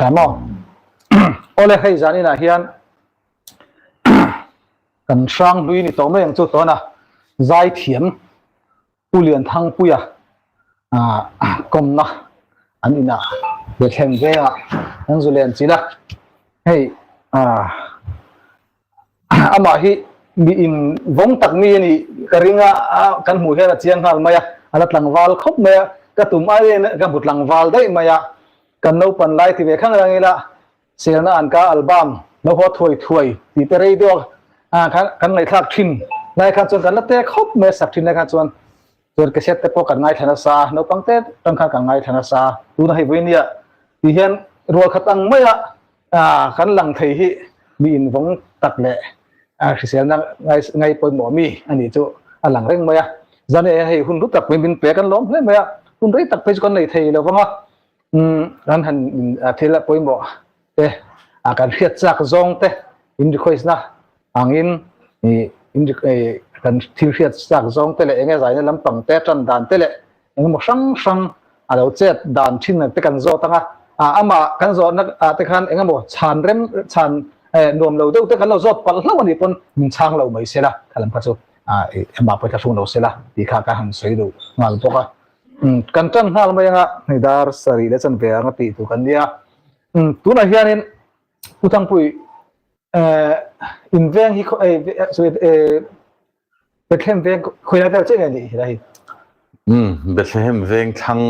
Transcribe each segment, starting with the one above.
Tha maw? Awle hei zaninah hian kan hrang hlui ni tawh mai ang chu tawna zaithiam Pu Lianthangpuia kawmna an inah Bethlehem vengah an zu len chilh a, hei amah hi mi in vawng tak mi a nih ka ring a, kan hmuh hian a chiang nghal mai a, a la tlangval khawp mai a, ka tum aiin ka hmu tlangval daih mai a, kan naupan lai ti ve khang rang ila Selna an ka album lo haw thuai thuai tih te rei deuh a khan kan ngaihthlak thin lai khan chuan kan la te khawp mai a sak thin lai khan chuan chuan cassette te pawh kan ngaithla nasa a naupang te tang khan kan ngaithla nasa a tuna hei vawinia tih hian rual khat ang maia kan lang thei hi mi invawng tak leh hriselna ngai ngai pawimawh mi a nih chu a lang reng mai a zan e hei hun hlu tak mai min pe kan lawm hle mai a hun rei tak phei chu kan nei thei lo vang a Kan han thil a pawimawh te kan hriat chak zawng te in request na angin in kan thil hriat chak zawng te leh enge zaina lampang te tan dan te leh engemaw hrang hrang a lo chet dan thin te kan zawt anga amah kan zawhna ah te khan engemaw chhan rem chhan nuam lo deuh te kan lo zawt palh hlauh anih pawn min chhang lo mai sela kha lam kha chu amah pawh thlahrung lo sela tih kha ka han sawi duh nghal bawk a. Kan tan nghal mai anga hei dar sarih leh chanve anga tih tur kan nia. Tunah hianin Pu Thangpui in veng hi Bethlehem veng khawilai vel chiah nge nih hi hi? Bethlehem veng thlang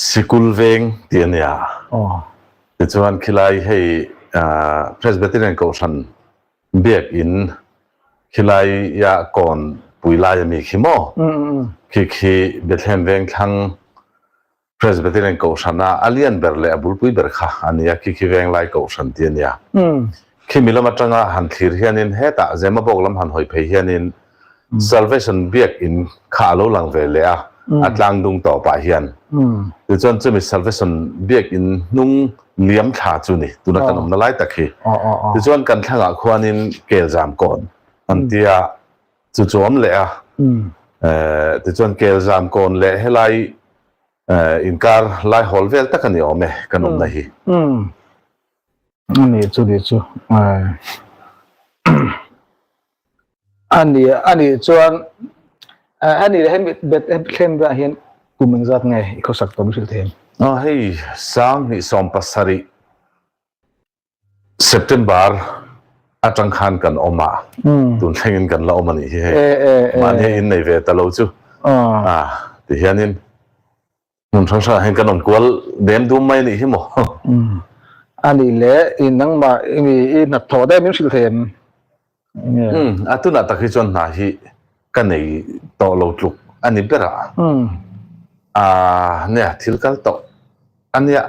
Sikul veng tih a nia. Tichuan khilai hei Presbyterian Kohhran Biakinn khilai ah kawn pui lai a mi khi maw? Khi khi Bethlehem Vengthlang Presbyterian Kohhran a a lian ber leh a bulpui ber kha a nia, khi khi Venglai Kohhran tih a nia. Khimi lam atanga han thlir hianin hetah Zemabawk lam han hawi phei hianin Salvation Biakinn kha a lo lang ve leh a, a tlang dung tawpah hian. Tichuan chumi Salvation Biakinn hnung liam thla chu ni, tuna kan awmna lai tak hi. Tichuan kan thlangah khuanin Kelzam kawn an tia, chu chu awm leh a. Tichuan Kelzam kawn leh helai inkar lai hawl vel tak a ni awm e kan awmna hi. A ni chu ni chu. A ni a nih chuan a nih leh hemi Bethlehem ah hian kum engzat nge i khawsak tawh min hrilh thei em? Aw hei 2017 September atang khan kan awm a, tun thlengin kan la awm a nih hi hei. Mahni a innei ve ta lo chu a ti hianin Hmun hrang hrangah hian kan awm kual dem dum mai a nih hi maw? A nih leh i nangmah i mi i hnathawh daih min hrilh thei em? Umm, a tunah tak hi chuan hna hi ka nei tawh lo tluk a ni ber a. A nia thil kal tawh a nia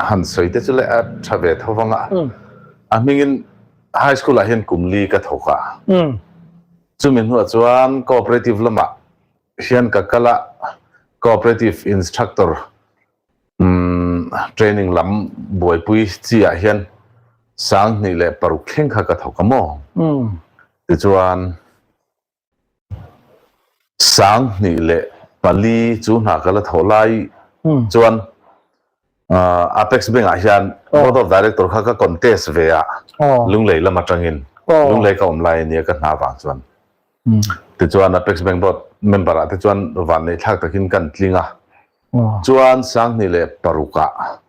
han sawi te chu le a tha ve tho vang a. A hmingin high school ah hian kum li ka thawk a. Chumi hnuah chuan cooperative lamah hian ka kal a, Cooperative Instructor training lam buaipui chi ah hian 2006 thleng kha ka thawk a maw? Tichuan 2004 chu hna ka la thawh lai chuan Apex Bank ah hian Board of Director kha ka contest ve a, Lunglei lam atangin Lunglei ka awm lai ania ka hna vang chuan. Tichuan Apex Bank Board member ah te chuan van neih thlak takin kan tling a, chuan 2006 ah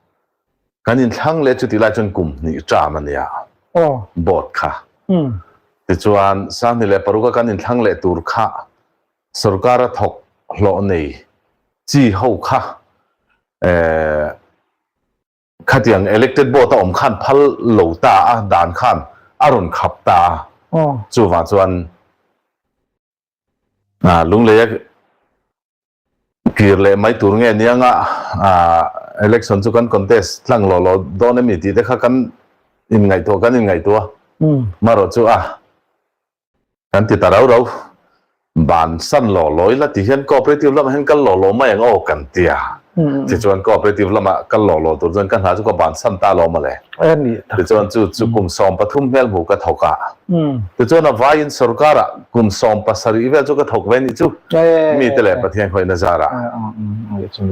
kan inthlang leh chutih lai chuan kum hnih term a nia board kha. Tichuan 2006 a kan inthlang leh tur kha sorkar a thawk hlawh nei chi ho kha Khatiang elected board a awm khan phal lo ta a, dan khan a rawn khap ta a. Chuvang chuan Lungleia kir leh mai tur nge nianga election chu kan contest tlang lawh lawh dawn emi tih te kha kan inngaihtuah kan inngaihtuah marawh chu a. Kan ti ta rau rau, ban san law law ila ti hian cooperative lamah hian kal law law mai ang aw kan ti a. Tichuan cooperative lama kal law law tur chuan ka hna chu ka bansan ta alawm mawle. Tichuan chu chu kum 13 hmel hmu ka thawk a. Tichuan a vaiin sorkarah kum 17 vel chu ka thawk ve nih chu mite leh Pathian khawihna zarah.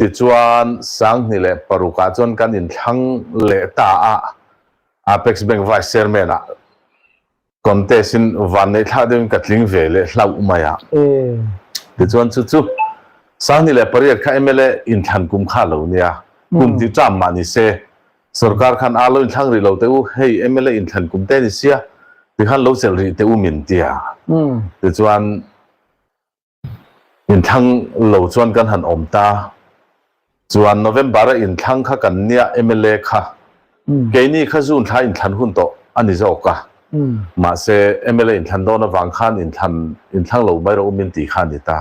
Tichuan 2006 ah chuan kan inthlang leh ta a, Apex Bank Vice Chairman ah Contest in vanneih thlak deuhin ka tling ve leh hlauh mai a. Tichuan chu chu 2008 kha mla inthlan kum kha lo nia, kum hnih ṭam mah ni se, sorkar khan a lo inthlang rih lo teh u, hei mla inthlan kum te ni sia, tikhan lo chelh rih teh u min tia. Tichuan Inthlang lo chuan kan han awm ta. Chuan November a inthlang kha kan nia mla kha. Keini kha June thla inthlan hun tawh a ni zawk a. Mahse mla inthlan dawn avang khan inthlan inthlang lo mai rawh u min ti kha a ni ta.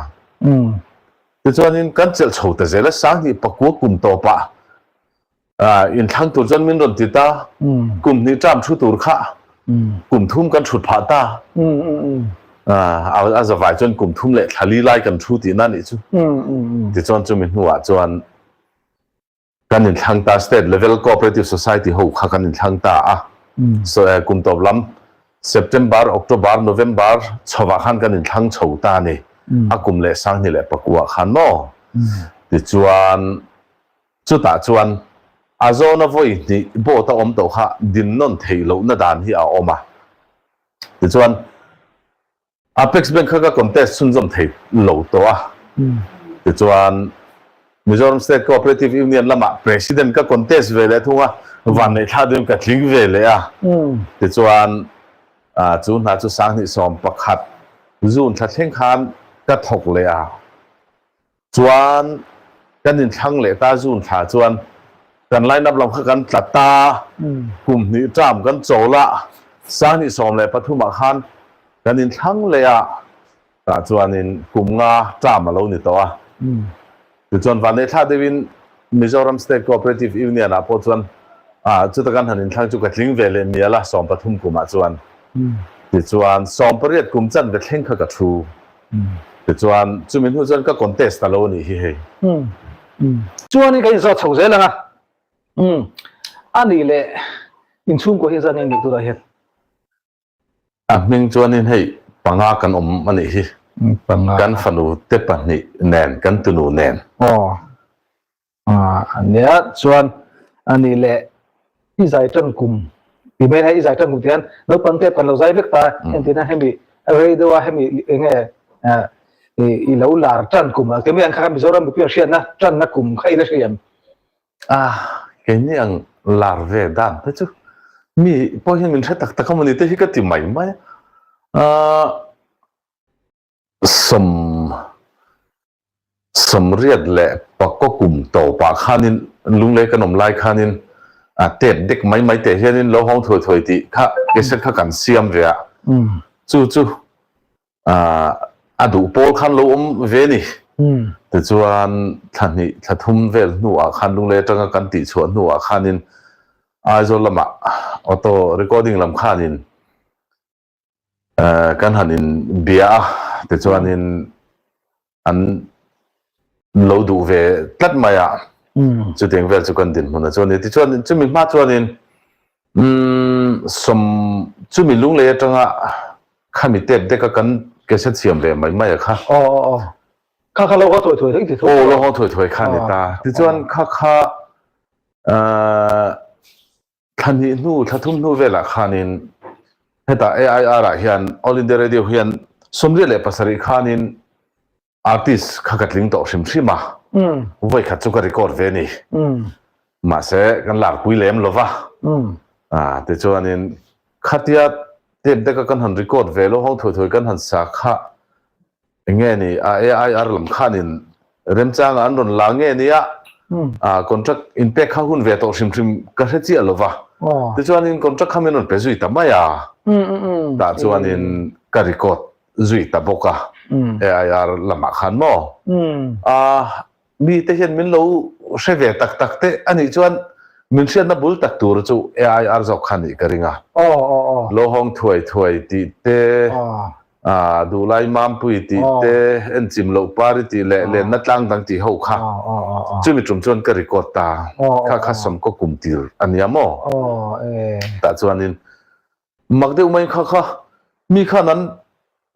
Tichuanin kan chelh chho ta zel a, 2009 kum tawpah Inthlang tur chuan min rawn ti ta, kum hnih ṭam thu tur kha kum thum kan ṭhut phah ta. A zavai chuan kum thum leh thla li lai kan ṭhu tihna nih chu. Tichuan chumi hnuah chuan kan inthlang ta, State Level Cooperative Society ho kha kan inthlang ta a. Kum tawp lam September, October, November chhovah khan kan inthlang chho ta a ni. A kum leh 2009 khan maw? Tichuan Chutah chuan a zawna vawi hnih boat a awm tawh kha din nawn theih lohna dan hi a awm a. Tichuan, Apex Bank kha ka contest chhunzawm thei lo tawh a. Tichuan, Mizoram State Cooperative Union lamah President ka contest ve leh thung a, vanneih thla deuhin ka tling ve leh a. Tichuan, chu hna chu 2011 June thla thleng khan ka thawk leh a. Chuan kan inthlang leh ta June thla chuan kan line up lam kha kan tla ta, kum hnih term kan chawl a, 2013 ah khan kan inthlang leh a, tah chuanin kum nga term a lo ni tawh a. Tichuan Vanneihthla deuhin Mizoram State Cooperative Union ah pawh chuan chuta kan han inthlang chu ka tling ve leh mial a, 13 kumah chuan. Tichuan 18 kum chanve thleng kha ka thu. Tichuan chumi hnu chuan ka contest ta lo a nih hi hei. Chuanin kan inzawt chho zel ang a. A nih leh inchhungkua hi zan eng nih turah hian. A hming chuanin hei panga kan awm a nih hi. Panga. Kan fanu te pahnih nen, kan tunu nen. Aw. A nia chuan a nih leh i zai tan kum ti mai hei i zai tan kum tihian naupang te kan lo zai vek ta entirna hemi rei deuha hemi enge i lo lar tan kum ang te mai ang kha Mizoram mipui an hriatna tanna kum kha i la hria em? A keini ang lar ve dan te chu mi pawh hian min hre tak tak a mawni te hi ka ti mai mai a. 98 kum tawpah khanin Lunglei kan awm lai khanin tep dek mai mai teh hianin lo hawng thuai thuai tih kha cassette kha kan siam ve a, chu chu a duh pawl khan lo awm ve ni. Tichuan thla hnih thla thum vel hnuah khan Lunglei atanga kan tihchhuah hnuah khanin Aizawl lamah auto recording lam khanin Kan han in bia a tichuanin an lo duh ve tlat mai a, chutiang vel chu kan dinhmun a chu a ni. Tichuan chumi hma chuanin sawm chumi lunglei atanga khami tep deka kan cassette siam ve mai mai a kha. Kha kha lo haw thuai thuai thei ti tho. Aw lo haw thuai thuai kha a ni ta. Tichuan kha kha Thla hnih hnu, thla thum hnu velah khanin hetah AIR ah hian All India Radio hian 87 khanin artist kha ka tling tawh hrim hrim a, vawikhat chu ka record ve a ni. Mahse kan larpui lem lo va, tichuanin khatia tape deck a kan han record ve lo ho thuai thuai kan han sa kha Enge ni a AIR lam khanin remchanga an rawn la nge nia contract inpek kha hun ve tawh hrim hrim ka hre chiah lo va. Tichuanin contract kha min rawn pe zui ta mai a, tah chuanin ka record zui ta bawk a AIR lamah khan maw. Mite hian min lo hre ve tak tak te a nih chuan min hriatna bul tak tur chu AIR zawk kha nih ka ring a. Lo hawng thuai thuai tih te. Duhlai Mampui tih te, Enchim Loh Pari tih leh Lenna Tlang Dang tih ho kha chumi tum chuan ka record ta. Kha kha sawmkaw kum tir a nia maw? Tah chuanin mak deuh mai kha kha mi khan an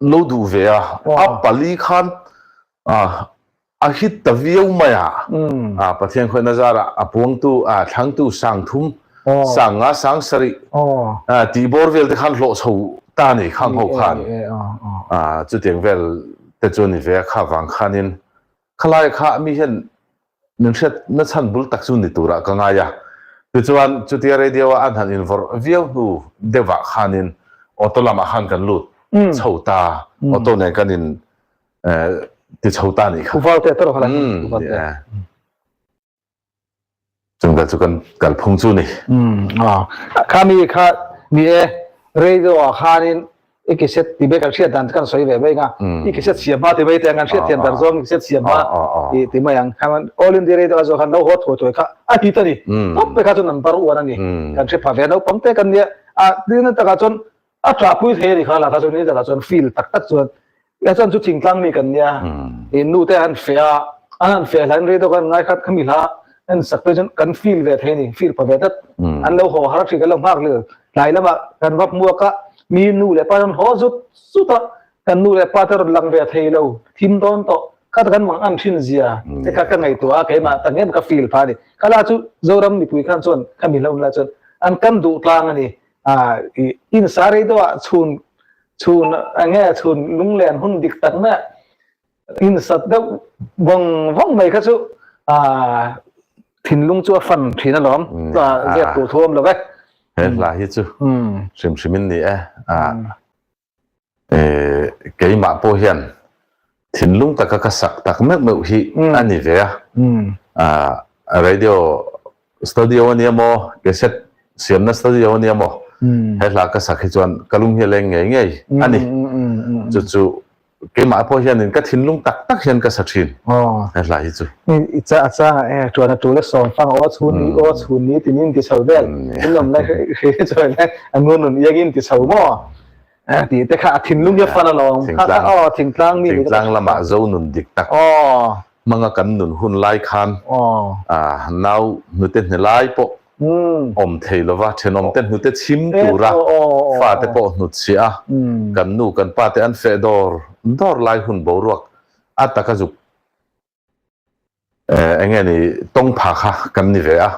lo duh ve a, a pali khan A hit ta viau mai a, a Pathian khawihna zarah a puangtu, a thlangtu sang thum, sang nga, sang sarih tih bawr vel te khan hlawh chho ta a ni khang ho khan. Chutiang vel te chu a ni ve a, kha vang khanin khalai kha mi hian min hriat na chhan bul tak chu ni turah ka ngai a. Tichuan chutia radio a an han invawrh viau hnu deuhah khanin auto lamah khan kan lut chho ta, auto nen kan in ti chho ta nih kha. Uval te tawrh khala. Uval te. Chung vel chu kan kalphung chu ni. Kha mi kha ni e radio ah khanin i kiset ti be kan hriat dan kan sawi ve mai nga i kiset siam hma ti mai te kan hriat thiam dan zawng kiset siam hma ti ti mai ang khan All India Radio a zawh khan lo haw thuai thuai kha a ti ta ni top pe kha chu number one a ni kan hre pha ve naupang te kan nia a tin takah chuan A ṭahpui thei a ni kha lakah chuan ni takah chuan feel tak tak chuan a chuan chu thingtlang mi kan nia i nu te an feh a an han feh hlain rei deuh khan ngai khat khami hla an sak phei chuan kan feel ve thei a ni feel pha ve tlat an lo haw har ṭhin kan lo nghak leh tlai lamah kan va hmuak a mi nu leh pa an haw zut zut a kan nu leh pa te rawn lang ve thei lo thim dawn tawh kha kan mang an ṭhin zia te kha ka ngaihtuah a keimah tak em ka feel pha a ni kha la chu Zoram mipui khan chuan khami hla hun lai chuan an kan duh tlang a ni in sa rei deuh ah chhun chhun enge chhun lunglen hun dik tak mai in sat deuh vawng vawng mai kha chu thinlung chu a fan thin alawm zep tur thu awm lo ve he hla hi chu hrim hrim in ni e Keimah pawh hian thinlung taka ka sak tak meuh meuh hi a ni ve a. Radio studio a nia maw, cassette siamna studio a nia maw, he hla ka sak hi chuan ka lung hi a leng ngei ngei a ni. Chu chu keimah pawh hianin ka thinlung tak tak hian ka sa thin he hla hi chu. I cha a changa e tuan a tul a sawm fang aw chhun ni aw chhun ni tin in ti chho vel in lawm lai hri chuan a ngun nun iang in ti chho maw tih te kha a thinlung hi a fan alawm kha kha aw thingtlang mi thingtlang lamah zo nun dik tak hmanga kan nun hun lai khan nau hnute hne lai pawh awm thei lova thenawm te hnute chhim tura fate pawh hnut chhiah a kan nu kan pa te an feh dawr dawr lai hun boruak a taka zuk Eng nge ni tawng pha kha kan ni ve a,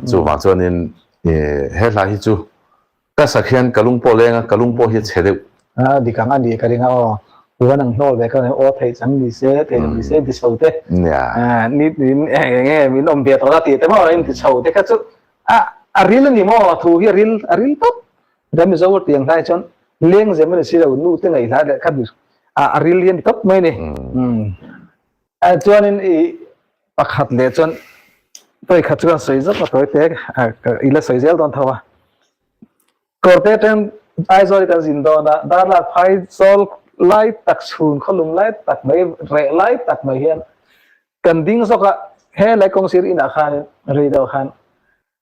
chuvang chuanin he hla hi chu ka sak hian ka lung pawh leng a, ka lung pawh hi a chhe deuh. A dik ang a ni ka ring a aw, puan ang hnawl ve kha aw theih chang ni se, theih lo ni se ti chho te, ni tin eng nge min awm ve tawh la tih te maw in ti chho te kha chu a a ril a ni maw thu hi a ril a ril tawp, kan Mizo tiang hlai chuan lengzem a ni si lo nu te ngaih hla leh kha a ril hi a ni tawp mai a ni. Chuanin i pakhat leh chuan tawi khat chu kan sawi zauh a tawi tek i la sawi zel dawn tho a. Kawrte atang Aizawl hi kan zin dawn a, Darlak phai zawl lai tak chhun khawlum lai tak mai reh lai tak mai hian kan ding zawk a, he lai kawng sir inah khanin rei deuh khan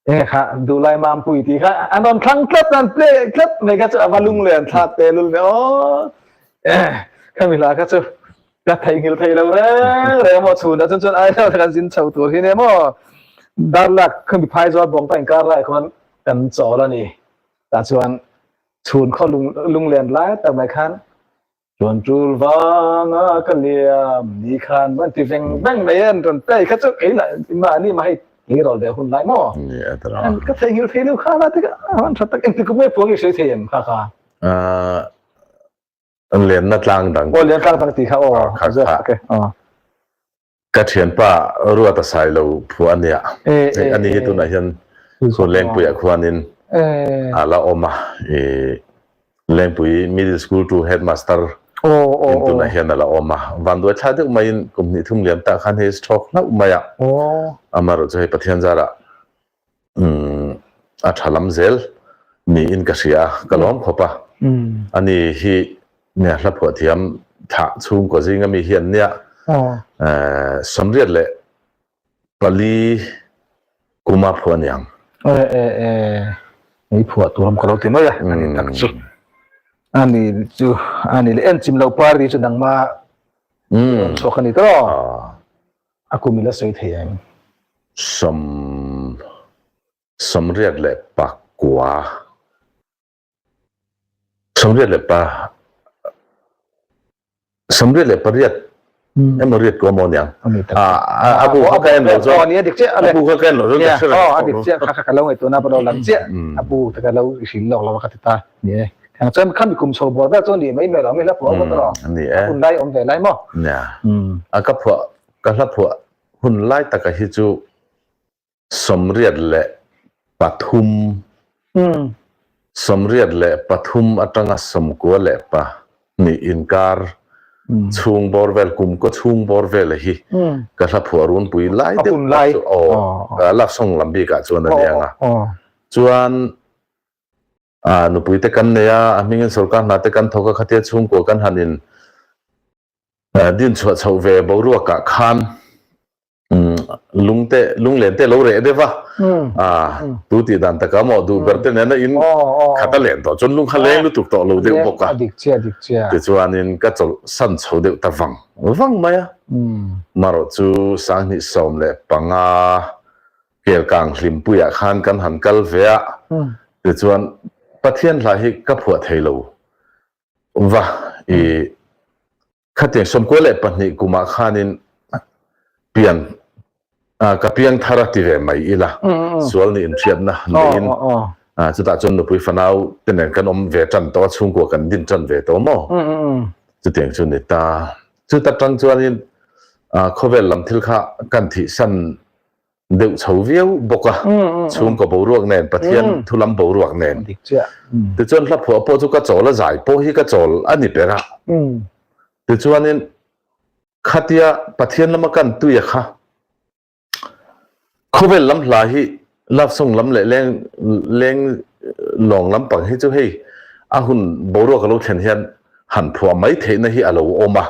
Enge kha Duhlai Mampui tih kha an rawn thlang tlat an play tlat mai kha chu a va lung leh an thlak te lul mai aw khami hla kha chu ka theihnghilh thei lo reng reng maw chhun ah chuan chuan ai deuh kan zin chho tur hi nia maw Darlak khami phaizawl bawng pa inkar lai khawn kan chawl a ni tah chuan chhun khaw lung lunglen lai tak mai khan Chuan tul vanga ka liam ni khan van ti veng veng mai an rawn play kha chu kei lah mahni mah hei kei rawl ve hun lai maw ka theihnghilh thei lo kha la te ka an tha tak engti kum nge puang i sawi thei em kha kha Lenna tlang dang aw len tlang dang ti kha aw kha kha Ka thianpa Ruata Sailo phuah a nia. Hei ani hi tunah hian khu Lengpuiah khuanin a la awm a, i Lengpui Middle School to Headmaster in tunah hian a la awm a. Vanduai thla deuh maiin kum hnih thum liam tah khan hei stroke hlauh mai a, amaherawhchu hei Pathian zarah a tha lam zel niin ka hria a, ka lawm khawp a. Ani hi nia hla phuah thiam thlah chhungkaw zinga mi hian nia 84 kuma phuah a niang. E e e, i phuah tur awm ka lo ti mai a, ani tak chu. Ani chu ani le en chim lo party chu nangma chhuak ani tawh. A kum ila sawi thei ang. Sawm sawmriat leh pakua sawmriat leh pa sawmriat leh pariat emaw riat ko maw niang a bu kha ka en lo chuan a dik chiah a bu kha ka en lo chuan ka hre reng a dik chiah kha kha ka lo ngaihtuahna pawh lo lang chiah a bu te ka lo hrilh lawk lo a ka ti ta ni e ang chuan khami kum chho bawr vel chuan ni mai mai lo mi hla phuah awm tawh ni e hun lai awm ve lai maw nia a ka phuah ka hla phuah hun lai taka hi chu 83 83 atanga 92 inkar chhung bawr vel kum kaw chhung bawr vel hi ka hla phuah runpui lai deuh tak chu aw love song lam bikah chuan a ni ang a chuan nupui te kan nei a a hmingin sorkar hna te kan thawk a khatia chhungkua kan han in din chhuah chhoh ve boruakah khan lungte lunglen te lo reh deuh a a tu tih dan taka maw duh ber te nena in khat a len tawh chuan lung kha leng lutuk tawh lo deuh bawk a tichuanin ka chawlh san chho deuh ta vang vang mai a marawh chu sanghnih 15 kelkang hlimpuiah khan kan han kal ve a tichuan Pathian hla hi ka phuah thei lo va i Khatiang 92 kumah khanin pian ka piang thar a ti ve mai ila, sual nih inhriatna neiin chutah chuan nupui fanau te nen kan awm ve tan tawh a, chhungkua kan din tan ve tawh maw? Chutiang chu ni ta. Chuta tang chuanin khawvel lam thil kha kan thihsan deuh chho viau bawk a, chhungkaw boruak nen, Pathian thu lam boruak nen. Tichuan hla phuah pawh chu ka chawl a, zai pawh hi ka chawl a ni ber a. Tichuanin khatia Pathian lama kan tui a kha, khawvel lam hla hi love song lam leh leng leng lawng lampang hi chu hei a hun boruak a lo thlen hian han phuah mai theihna hi a lo awm a.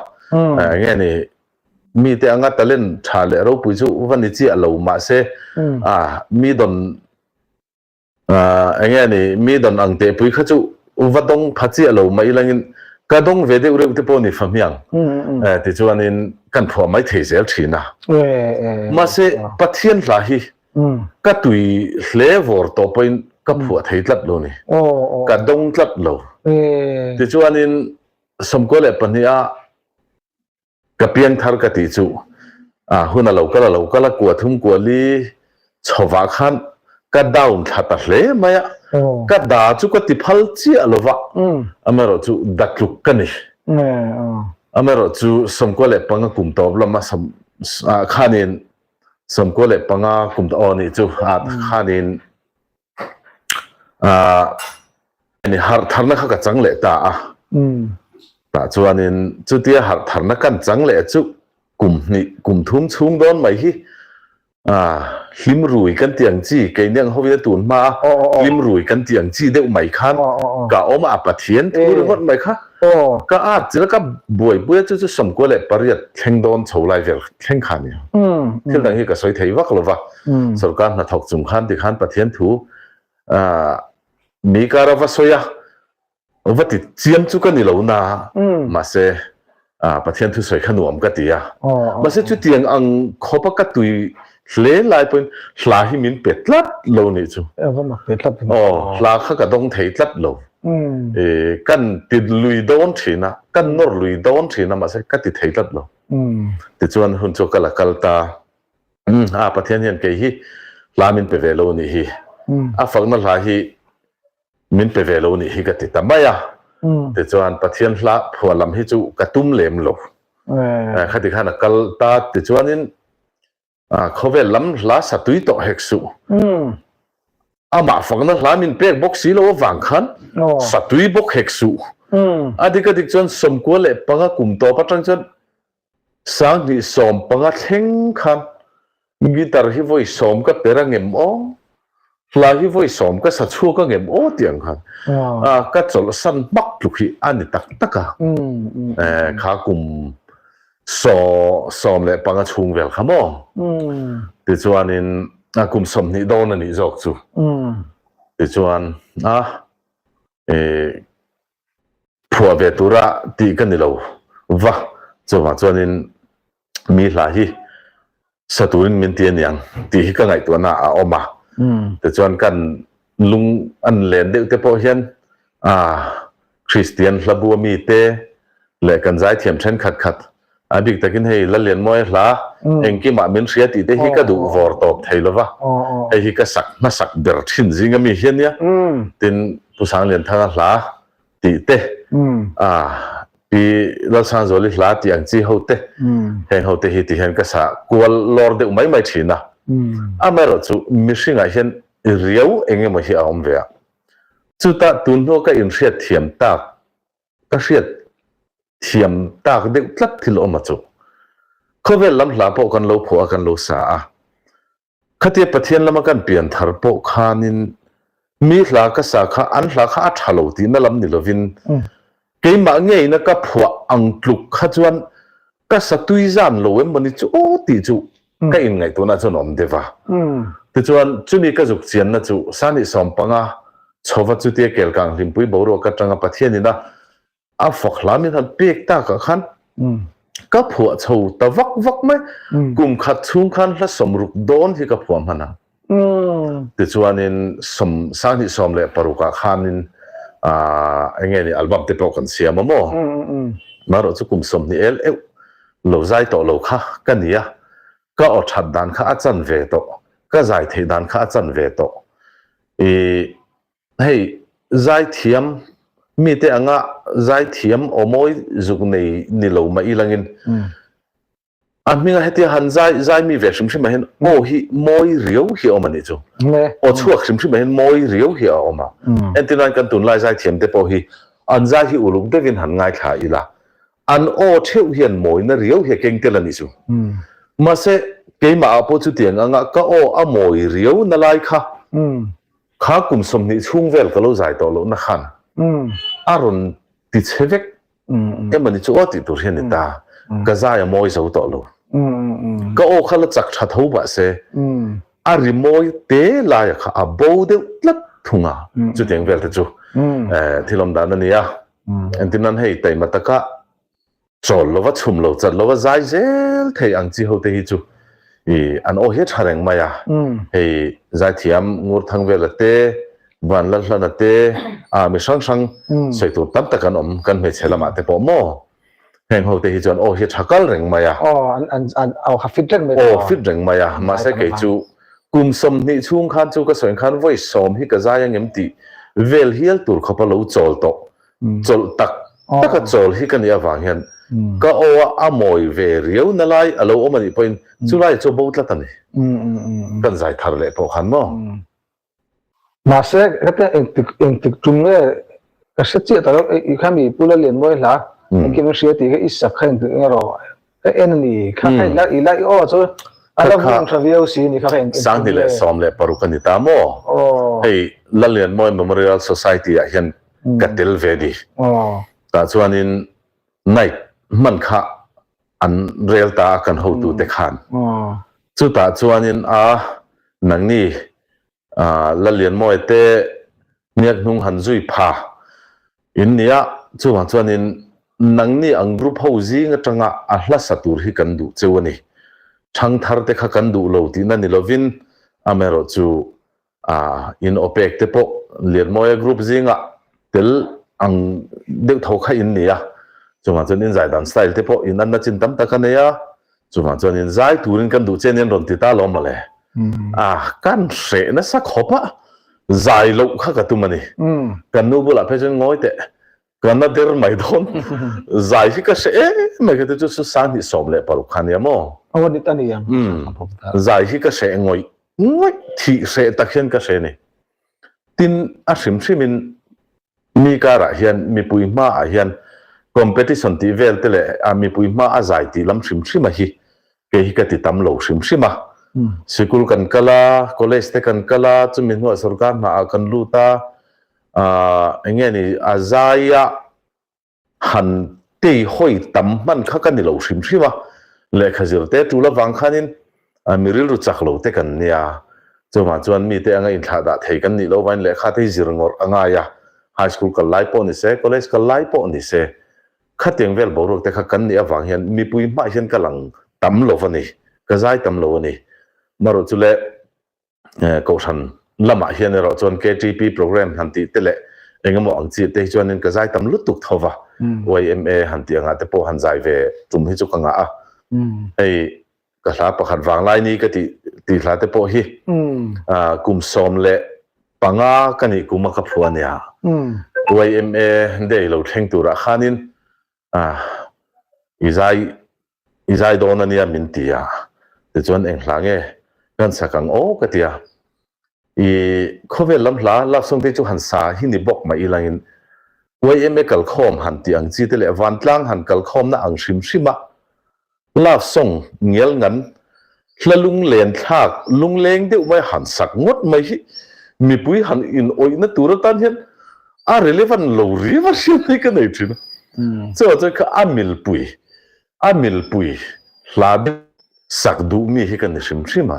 Enge ni Mite anga talent tha leh ropui chu va ni chiah lo mahse a mi dawn eng nge ni mi dawn ang teh pui kha chu va dawng pha chiah lo mai ilangin ka dawng ve deuh reuh te pawh ni fahmiang tichuanin kan phuah mai thei zel thin a. Mahse Pathian hla hi ka tui hle vawr tawh pawhin ka phuah thei tlat lo ni. Ka dawng tlat lo. Tichuanin 92 a Ka piangthar ka tih chu a hun a lo kal a lo kal a, kua thum kua li chhovah khan ka down thla ta hle mai a, ka da chu ka ti phal chiah lo va, amaherawh chu da tluk ka ni. Amaherawh chu 95 kum tawp lama sawm khanin 95 kum aw nih chu khanin Ni harh tharna kha ka chang leh ta a. Tah chuanin chutia harh tharna kan chang leh chu kum hnih kum thum chhung dawn mai hi hlim rui kan tih ang chi keini ang hovin a tun hma a hlim rui kan tih ang chi deuh mai khan ka awm a, a Pathian thu ringawt mai kha ka at chil a ka buaipui a chu chu 98 thleng dawn chho lai vel thleng kha a ni. Thil dang hi ka sawi thei vak lo va. Sorkar hnathawk chung khan tikhan Pathian thu mi kar a va sawi a, va ti chiam chu ka ni lo na, mahse Pathian thu sawi kha nuam ka ti a. Mahse chutiang ang khawp a ka tui hle lai pawhin hla hi min pe tlat lo nih chu. Aw, hla kha ka dawng thei tlat lo. Kan ti lui dawn thin a, kan nawr lui dawn thin a, mahse ka ti thei tlat lo. Tichuan hun chu ka la kal ta. A Pathian hian kei hi hla min pe ve lo nih hi, a fakna hla hi min pe ve lo nih hi ka ti ta mai a. Tichuan Pathian hla phuah lam hi chu ka tum lem lo. Khati khan a kal ta tichuanin khawvel lam hla sa tui tawh hek suh. Amah fakna hla min pek bawk si lo avang khan sa tui bawk hek suh. A dik a dik chuan 95 kum tawp atang chuan 2015 thleng khan guitar hi vawi sawm ka per angem aw, hla hi vawi sawm ka sa chhuak angem aw tih ang khan ka chawlh san hmak tluk hi a ni tak tak a. Kha kum 15 chhung vel kha maw? Tichuanin kum 20 dawn a nih zawk chu. Tichuan a. phuah ve tura tih ka ni lo va, chuvang chuanin mi hla hi sa turin min ti aniang tih hi ka ngaihtuahna a awm a. Tichuan kan lung an len deuh te pawh hian Kristian hla bu ami te leh kan zaithiam thenkhat khat a bik takin hei Lallianmawia hla engkimah min hria tih te hi ka duh vawr tawp thei lova, hei hi ka sak hmasak ber thin zing ami hi ania. Tin Pu Sanglianthanga hla tih te, Pi Lalsangzuali hla tih ang chi ho te, heng ho te hi ti hian ka sa kual lawr deuh mai mai thin a. Amaherawhchu mihringah hian riau eng emaw hi a awm ve a. Chutah tun hnua ka inhriat thiam tak, ka hriat thiam tak deuh tlat thil awm a chu. Khawvel lam hla pawh kan lo phuah a, kan lo sa a. Khatia Pathian lama kan pian thar pawh khanin mi hla ka sa kha an hla kha a tha lo tihna lam ni lovin keimah ngeina ka phuah ang tluk kha chuan ka sa tui zan lo em mawni chu aw tih chu ka inngaihtuahna chuan a awm deuh a. Tichuan chumi ka zuk chianna chu Sani Sawmpanga chhova chutia Kelkang Hlimpui boruak atanga Pathianin a A fak hla min han pek takah khan ka phuah chho ta vak vak mai. Kum khat chhung khan hla sawmruk dawn hi ka phuah hman ang. Tichuanin sawm sanghnih 16 ah khanin eng nge ni album te pawh kan siam a maw? Marawh chu kum 20 el euh lo zai tawh lo kha ka ni a, ka aw that dan kha a chan ve tawh, ka zai theih dan kha a chan ve tawh. Ih Hei zaithiam mite anga zaithiam aw mawi zuk nei ni lo mah ilangin a hminga hetia han zai zai mi ve hrim hrim ah hian aw hi mawi riau hi a awm a nih chu. Aw chhuak hrim hrim ah hian mawi riau hi a awm a. Entirnan kan tunlai zaithiam te pawh hi an zai hi uluk deuhin han ngaithla ila an aw theuh hian mawina riau hi a keng tel a nih chu. Mahse keimah ah pawh chutiang anga ka aw a mawi riau na lai kha Kha kum 20 chhung vel ka lo zai tawh lohna khan a rawn ti che vek emawni chu aw tih tur hi a ni ta. Ka zai a mawi zo tawh lo. Ka aw kha la chak tha tho mah se a ri mawi te laia kha a bo deuh tlat thung a. Chutiang vel te chu thil awm dan a ni a. Engtin nan hei taima taka Chawl lova chhum lo chat lova zai zel thei ang chi ho te hi chu i an aw hi a tha reng mai a. Hei zaithiam Ngurthangvela te, Vanlalhlana te, a mi hrang hrang sawi tur tam tak an awm kan hmeichhe lamah te pawh maw. Heng ho te hi chuan aw hi a tha kal reng mai a. Aw an an an aw kha fit reng mai Aw fit reng mai a. Mahse kei chu kum 20 chhung khan chu ka sawi khan vawi sawm hi ka zai angem tih vel hial tur khawpa lo chawl tawh Chawlh tak taka chawl hi ka nih avang hian ka aw a a mawi ve riau na lai a lo awm a nih pawhin chu lai chu a bo tlat a ni. Kan zai thar leh pawh khan maw? Mahse heta engtik engtik tum nge ka hre chiah ta lo i kha mi Pu Lallianmawi hla engkim an hria tih kha i sak kha engtik eng erawh Ka en a ni kha kha ila ila i aw chu a la vung tha viau si ni kha ka en 2016 a ni ta maw? Hei Lallianmawi Memorial Society ah hian ka tel ve ni. Tah chuanin night hman kha an rel ta a kan hotu te khan. Chutah chuanin a nangni Lallianmawi te hniak hnung han zui pha in nia, chuvang chuanin nangni ang group ho zing atanga a hla sa tur hi kan duh cheu a ni. Thangthar te kha kan duh lo tihna ni lovin amaherawh chu in aw pek te pawh Lianmawia group zingah tel ang deuh tho kha in ni a, chuvang chuan in zaidan style te pawh in anna chin tam tak a nei a, Chuvang chuan in zai turin kan duh che nen rawn ti ta lo mawle. A kan hreh nasa khawp a, zai loh kha ka tum a ni. Kan nu bulah phei chuan ngawi teh, ka na der mai dawn, zai hi ka hreh em mai kha te chu chu 2016 kha nia maw? Aw nit a ni ang. Zai hi ka hreh ngawih ngawih, thih hreh tak hian ka hre ni. Tin, a hrim hrimin Mi karah hian mipui hmaah hian competition tih vel te leh a mipui hma a zai tih lam hrim hrim a hi kei hi ka ti tam lo hrim hrim a. Sikul kan kal a, college te kan kal a, chumi hnuah sorkar hnaah kan lut a, eng nge ni a zai a Han tei hawi tam hman kha ka ni lo hrim hrim a, lehkha zir te tul avang khanin mi rilru chak lo te kan nia. Chuvang chuan mite anga inthlah dah thei kan nih loh vangin lehkha te hi zir ngawrh a ngai a. High School kal lai pawh ni se, College kal lai pawh ni se, khatiang vel boruak te kha kan nih avang hian mipui hmah hian ka lang tam lo a ni, ka zai tam lo a ni. Marawh chu le Kohhran lamah hian erawh chuan KTP program han tih te leh engemaw ang chi te hi chuanin ka zai tam lutuk tho va, YMA han tih angah te pawh han zai ve tum hi chu ka ngah a. Hei ka hla pakhat vanglai ni ka tih tih hla te pawh hi kum 15 ka nih kum a ka phuah a nia. YMA day lo thleng turah khanin i zai I zai dawn a nia min ti a, tichuan eng hla nge kan sak ang aw ka ti a. I khawvel lam hla love song te chu han sa hi ni bawk mah ilangin YMA kalkhawm han tih ang chi te leh vantlang han kalkhawmna ang hrim hrim a love song ngial ngan hla lunglen thlak lungleng deuh mai han sak ngawt mai hi mipui han in awihna tur atan hian a relevant lo riau a hriat hi ka nei thin a. Chuvang chuan kha a milpui A milpui hla deuh sak duh mi hi ka ni hrim hrim a.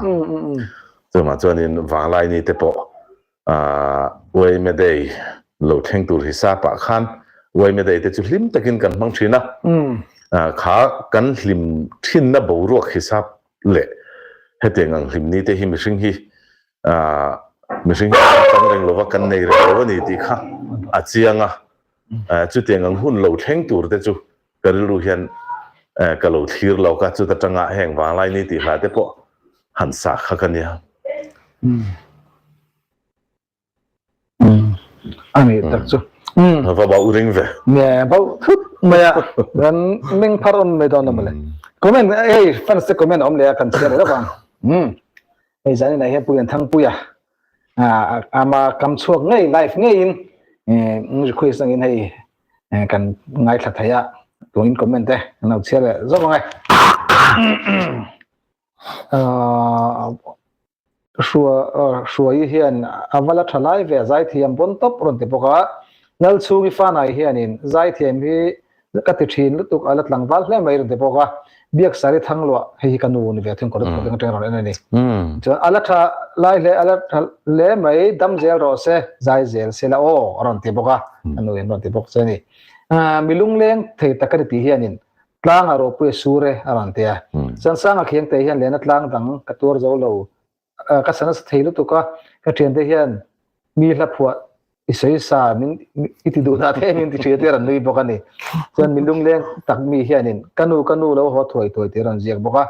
Chuvangah chuanin Vanglaini te pawh Uaime Day lo thleng tur hisapah khan Uaime Day te chu hlim takin kan hmang thin a. Kha kan hlim thinna boruak hisap leh hetiang ang hlim ni te hi mihring hi mihring hi kan chang reng lova kan nei reng lo a ni tih kha a chiang a. Chutiang ang hun lo thleng tur te chu Ka rilru hian ka lo thlir lo ka, chuta tanga heng vanglai ni tih hla te pawh han sa kha ka nia. A nih tak chu. Va bauh ring ve. Nge bauh thut mai a, kan meng phar awm mai dawn a mawle. Comment hei fans te comment awm leh a kan chhiar leh lawk ang. Hei zanin ah hian Pu Lianthangpuia ama kam chhuak ngei live ngeiin request angin hei kan ngaithla thei a tuangin comment te kan lo chhiar leh zawk ang e. Hruai hian a va la tha lai ve a zaithiam pawn tawp rawn ti bawk a, Lalchhungi fanai hianin zaithiam hi ka ti thin lutuk a la tlangval hle mai rawn ti bawk a, Biaksari Thangluah hei hi ka nu ni ve thung kawr lutuk atang rawn en a ni. Chuan a la tha lai hle a la tha hle mai dam zel rawh se zai zel se la aw a rawn ti bawk a, ka nu in rawn ti bawk che a ni. Mi lungleng thei tak a ni tih hianin tlangah ropui a sur e a rawn ti a, chuan Sanga Khiangte hian lehna tlang dang ka tuar zo lo ka sa nasa thei lutuk a, ka thiante hian mi hla phuah i sawi sa min i ti duh dah thei min ti thin te rawn nui bawk a ni. Chuan mi lungleng tak mi hianin ka nu ka nu lo haw thuai thuai tih a rawn ziak bawk a.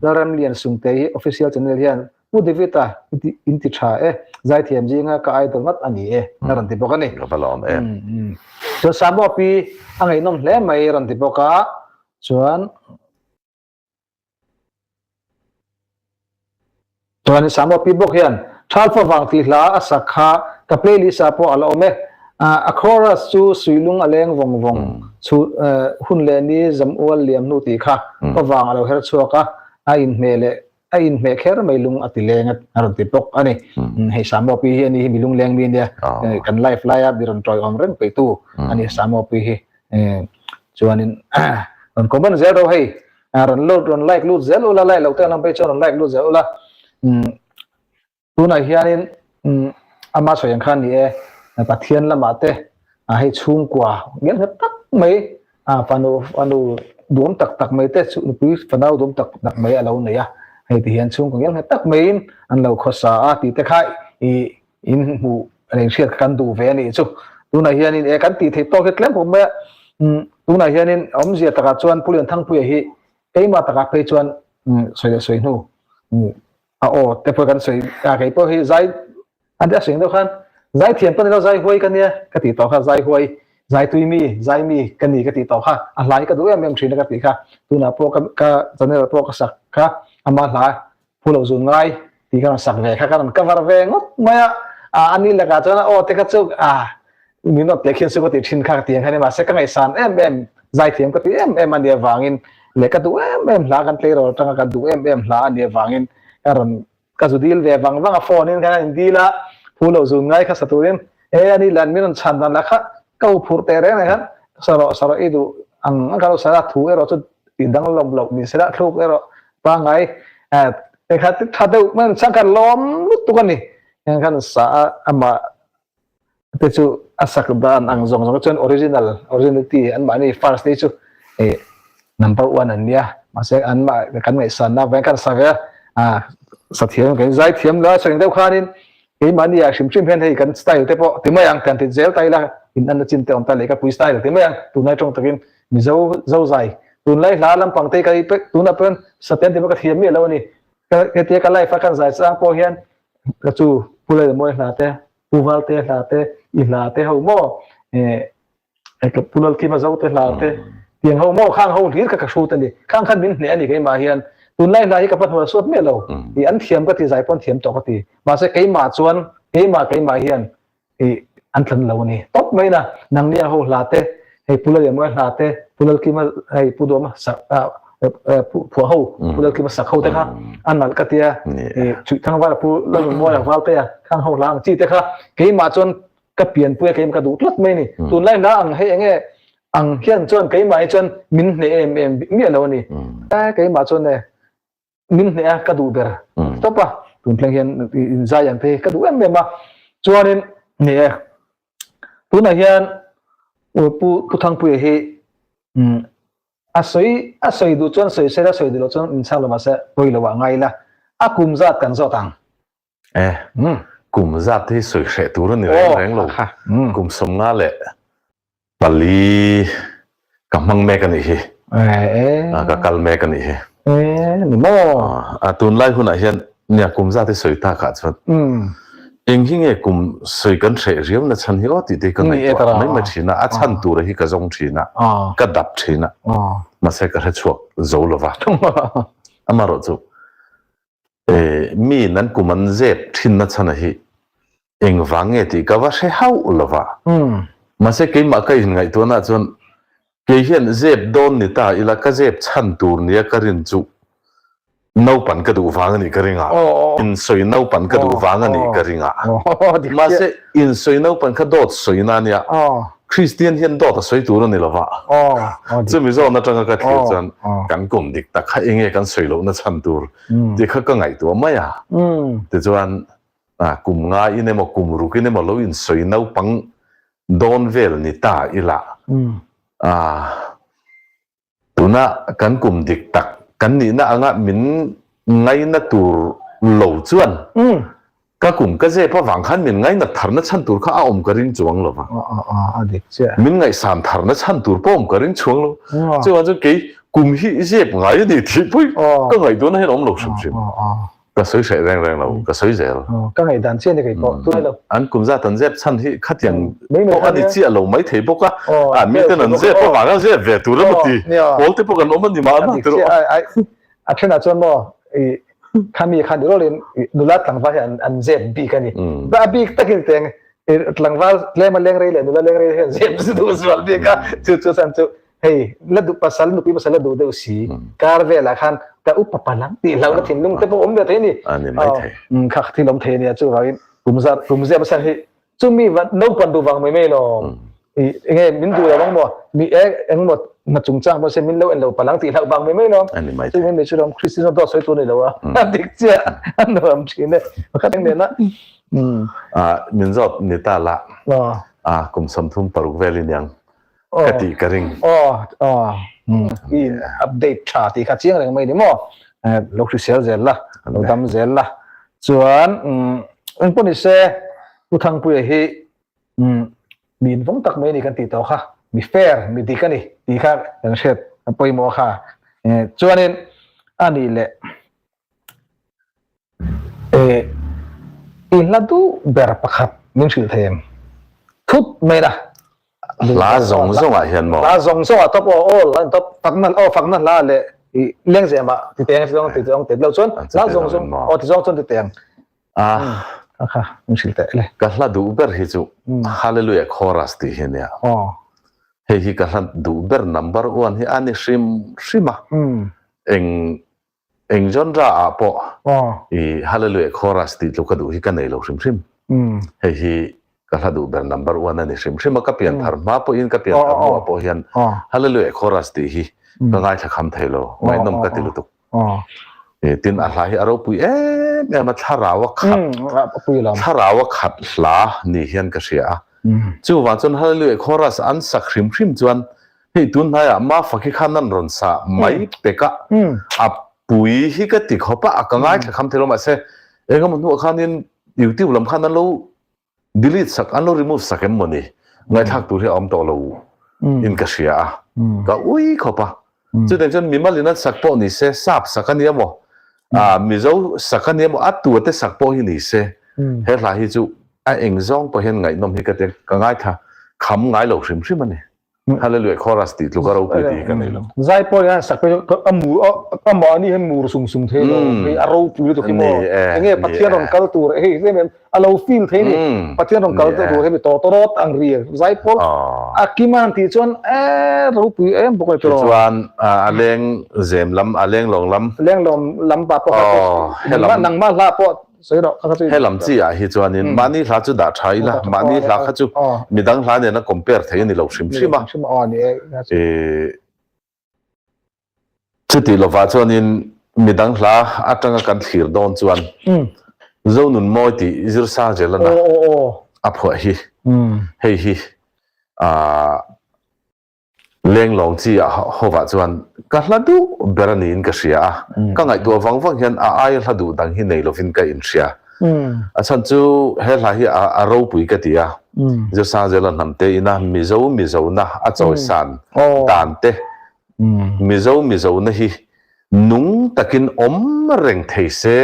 Lalramlian Sungte hi official channel hian Pu David-a i ti in ti tha e, zaithiam zinga ka idol ngat a ni e a rawn ti bawk a ni. Ka va lawm em. Chuan Samoa pi a ngaihnawm hle mai a rawn ti bawk a, chuan Chuan Samuel Pi bawk hian Thalfa vang tih hla a sak kha ka playlist ah pawh a la awm e. A chorus chu Suilung a leng vawng vawng chu hun leh ni zam ual liam hnu tih kha ka vang a lo her chhuak a, a inhmeh leh a inhmeh kher mai lung a ti leng a rawn ti bawk a ni. Hei Samuel Pi hi a ni hi mi lungleng mi a nia, kan life laia mi rawn tawiawm reng peitu a ni Samuel Pi hi. Chuanin rawn comment zel ro hei rawn lut rawn like lut zel ula like lo te an awm phei chuan rawn like lut zel ula tunah hianin ama sawi ang khan ni e Pathian lamah te hei chhungkua ngelnghet nghet tak mai fanu fanu duam tak tak mai te nupui fanau duam tak tak mai a lo nei a hei ti hian chhungkua ngelnghet tak maiin an lo khawsa a tih te kha i in hmuh reng hriat kha kan duh ve a nih chu. Tunah hianin e kan tih theih tawk hi tlem khawp mai a, tunah hianin awmzia takah chuan Pu Lianthangpuia hi keimah takah phei chuan sawi leh sawi hnu a aw te pawh kan sawi a kei pawh hi zai an a sawi deuh khan zai thiam ka ni lo zai huai ka nia ka tih tawh kha zai huai zai tui mi zai mi ka ni ka tih tawh kha a hla hi ka duh em em thin a ka tih kha tunah pawh ka ka channel pawh ka sak kha ama hla Pu lo zun ngai tih ka rawn sak ve kha ka rawn cover ve ngawt mai a, a ani lakah chuan a aw te kha chu a min rawn teh khian chu ka tih thin kha ka ti ang kha ni mahse ka ngaihsan em em zaithiam ka ti em em a nih avangin leh ka duh em em hla kan tleirawl atanga ka duh em em hla a nih avangin ka rawn ka zu dil ve vang vang a phone in khan a indil a Pu lo zun ngai kha sa turin e ani lan min rawn chhan dan lah kha ka u phurh teh reng reng khan sa rawh sa rawh i duh ang ang ka lo sa a thu erawh chu tih danglam loh ni se la thluk erawh Pangai eh kha tha deuh mai chang kan lawm lutuk a ni. Hian khan sa a amah Te chu a sak dan ang zawng zawng chuan original, originality an mahni first te chu eh number one an nia. Mahse an mah kan ngaihsanna avangin khan sa ve a, ah sa thiam kan zai thiam lo a sawi deuh khanin keimahni ah hrim hrim hian hei kan style te pawh ti mai ang kan ti zel ta ila in an na chin te awm ta leh ka pui style ti mai ang tunlai tawng takin Mizo zo zai tunlai hla lampang te ka tunah pawh saten te pawh ka thiam miah lo a ni. Hetia ka life a kan zai chang pawh hian ka chu Pu Lalmawi hla te Pu Valte hla te i hla te ho maw eh Pu Lalkima zo te hla te tiang ho maw khang ho hlir kha ka hrut a ni. Khang khan min hneh a ni keimah hian tunlai hla hi ka hmanhmawh suat miah lo. I an thiam ka ti zai pawn thiam tawh ka ti. Mahse keimah chuan keimah keimah hian i an tlan lo a ni tawp mai na. Nangni ang ho hla te hei Pu Lallianmawia hla te Pu Lalkima hei Pu Duama sak phuah ho Pu Lalkima sak ho te kha a nalh ka tia i Chhuihthangvala Pu Lalnunmawia Valtea khang ho hla ang chi te kha keimah chuan ka pianpui a keimah ka duh tlat mai a ni. Tunlai hla ang hei enge ang hian chuan keimah hi chuan min hneh em em miah lo a ni. Keimah chuan e min hneh a ka duh ber tawp a tun thleng hian inzai ang te hi ka duh em em a chuanin ni e tunah hian pu pu Thangpuia hi a sawi a sawi duh chuan sawi se a sawi duh loh chuan in chhang lo mahse pawi lo ah ngai ila a kum zat kan zawt ang e kum zat hi sawi hreh tur a ni reng reng lo kum 50 leh Pali ka hmang mek a nih hi. Ka kal mek a nih hi. Ni maw? A tunlai hunah hian nia kum zat hi sawi takah chuan eng hi nge kum sawi kan hreh riau na chhan hi aw tih te hi ka ngaihtuah mai mai thin a, a chhan tura hi ka zawng thin a, ka dap thin a, mahse ka hrechhuak zo lo va. Amaherawhchu Mi nan kum an zep thinna chhana hi engvang nge tih ka va hre hauh lo va. Mahse keimah ka inngaihtuahna chuan kei hian zep dawn ni ta ila ka zep chhan tur nia ka rin chu naupan ka duh vang a nih ka ring a, insawi naupan ka duh vang a nih ka ring a. Mahse insawi naupan kha dawt sawina a nia. Kristian hian dawt a sawi tur a ni lo va. Chumi zawn atanga ka thlir chuan kan kum dik tak kha enge kan sawi lohna chhan tur tih kha ka ngaihtuah mai a. Tichuan kum ngaiin emaw kum rukin emaw lo insawi naupang dawn vel ni ta ila. Tuna kan kum dik tak kan nihna anga min ngaina tur lo chuan ka kum ka zep avang khan min ngainat tharna chhan tur kha a awm ka ring chuang lo va. Min ngaihsan tharna chhan tur pawh awm ka ring chuang lo. Chuvang chuan kei kum hi zep ngai a ni tih pawh ka ngaihtuahna hian a awm lo hrim hrim. Ka sawi hreh reng reng lo, ka sawi zel. Ka ngaihdan chiah ni kei pawh, tunai lo. An kum zat an zep chhan hi khatiang pawh a ni chiah lo mai thei bawk a, a miten an zep avang a zep ve tur emaw ti pawl te pawh kan awm a ni mahna tiraw. A thenah chuan maw i khami khan i rawlin nula tlangval hi an zep bik a ni. A bik takin teng tlangval tlema leng rei leh nula leng rei hian zep duh zual bik a, chu chu chan chu Hei, la duh pasal, nupui pasal la duh deuh si, kar velah khan ka upa palang tih hlauhna thinlung te pawh awm ve thei a ni. A ni mai thei. Kha thil awm thei a nia, chuvangin kum zar, kum zia pasal hi chumi va naupan duh vang mai mai lo. I enge min duh lo ang maw, mi e engmaw hna chungchang pawh se min lo en lo palang tih hlauh vang mai mai lo. A ni mai thei. Chumi mi chu ram Kristian dawt sawi tur a ni lo a, a dik chiah a nuam thin e. Pakhat eng nena. Min zawt ni ta la, kum 36 vel i niang. ka tih ka ring. Aw aw i in update tha tih kha chiang reng mai ni maw lo hrisel zel la lo dam zel la chuan eng pawh ni se Pu Thangpuia hi mi invawng tak mai a ni kan tih tawh kha mi fair mi dik a ni tih kha kan hriat a pawimawh kha chuanin a nih leh I hla duh ber pakhat min hrilh thei em? Thut mai la. Hla zawng zawngah hian maw? Hla zawng zawngah tawp aw aw hla tawp fakna aw fakna hla leh i lengzem ah ti teng zawng ti zawng ti lo chuan hla zawng zawng aw ti zawng chuan ti teng. Ah. Kha min hrilh teh le. Ka hla duh ber hi chu Hallelujah Chorus tih hi ania. Hei hi ka hla duh ber number one hi a ni hrim hrim a. Eng Eng genre ah pawh i Hallelujah chorus tih tluk ka duh hi ka nei lo hrim hrim. Hei hi ka hla duh ber number one a ni hrim hrim a, ka pian thar hma pawhin ka pian thar hnuah pawh hian Hallelujah chorus tih hi ka ngaithla kham thei lo, ngaihnawm ka ti lutuk. Tin a hla hi a ropui em em a, thlarau a khat, thlarau a khat hla ni hian ka hria a. Chuvang chuan Hallelujah Chorus an sak hrim hrim chuan hei tun hnaiah Mafaki khan an rawn sa mai pek a, a pui hi ka ti khawp a, a ka ngaithla kham thei lo mahse engemaw hnuah khanin YouTube lam khan an lo delete sak an lo remove sak em mawni ngaihthlak tur hi a awm tawh lo in ka hria a ka ui khawp a chutiang chuan mimal in an sak pawh ni se sap sak a nia maw ah mizo sak a nia maw a tua te sak pawh hi ni se he hla hi chu a eng zawng pawh hian ngaihnawm hi ka ti ka ngaithla kham ngai lo hrim hrim a ni. Hallelujah chorus tih tluk a ropui tih hi ka nei lo. Zai pawh hian sak phei chu a mu a mahni hian mur sung sung thei lo hei a ropui lutuk hi maw enge Pathian rawn kal tur hei em em a lo feel thei ni Pathian rawn kal tur hemi tawtawrawt ang ri zai pawl a kim a han tih chuan e ropui em bawk a ni tiraw. Tichuan a leng zem lam a leng lawng lam leng lawng lam pa pawh nangmah hla pawh Sawi rawh, kha kha chu. He lam chi ah hi chuanin mahni hla chu dah tha ila, mahni hla kha chu midang hla nena compare thei a ni lo hrim hrim a. Chutih lovah chuanin midang hla atanga kan thlir dawn chuan Zonun Mawi tih Zirsa Zelana a phuah hi hei hi Lenglawng chi ah hovah chuan ka hla duh ber a niin ka hria a, ka ngaihtuah vang vang hian a aia hla duh dang hi nei lovin ka inhria. A chhan chu he hla hi a ropui ka ti a, Zirsangzela hnamte ina Mizo Mizona a chawisan dan te, Mizo Mizona hi nung takin awm reng thei se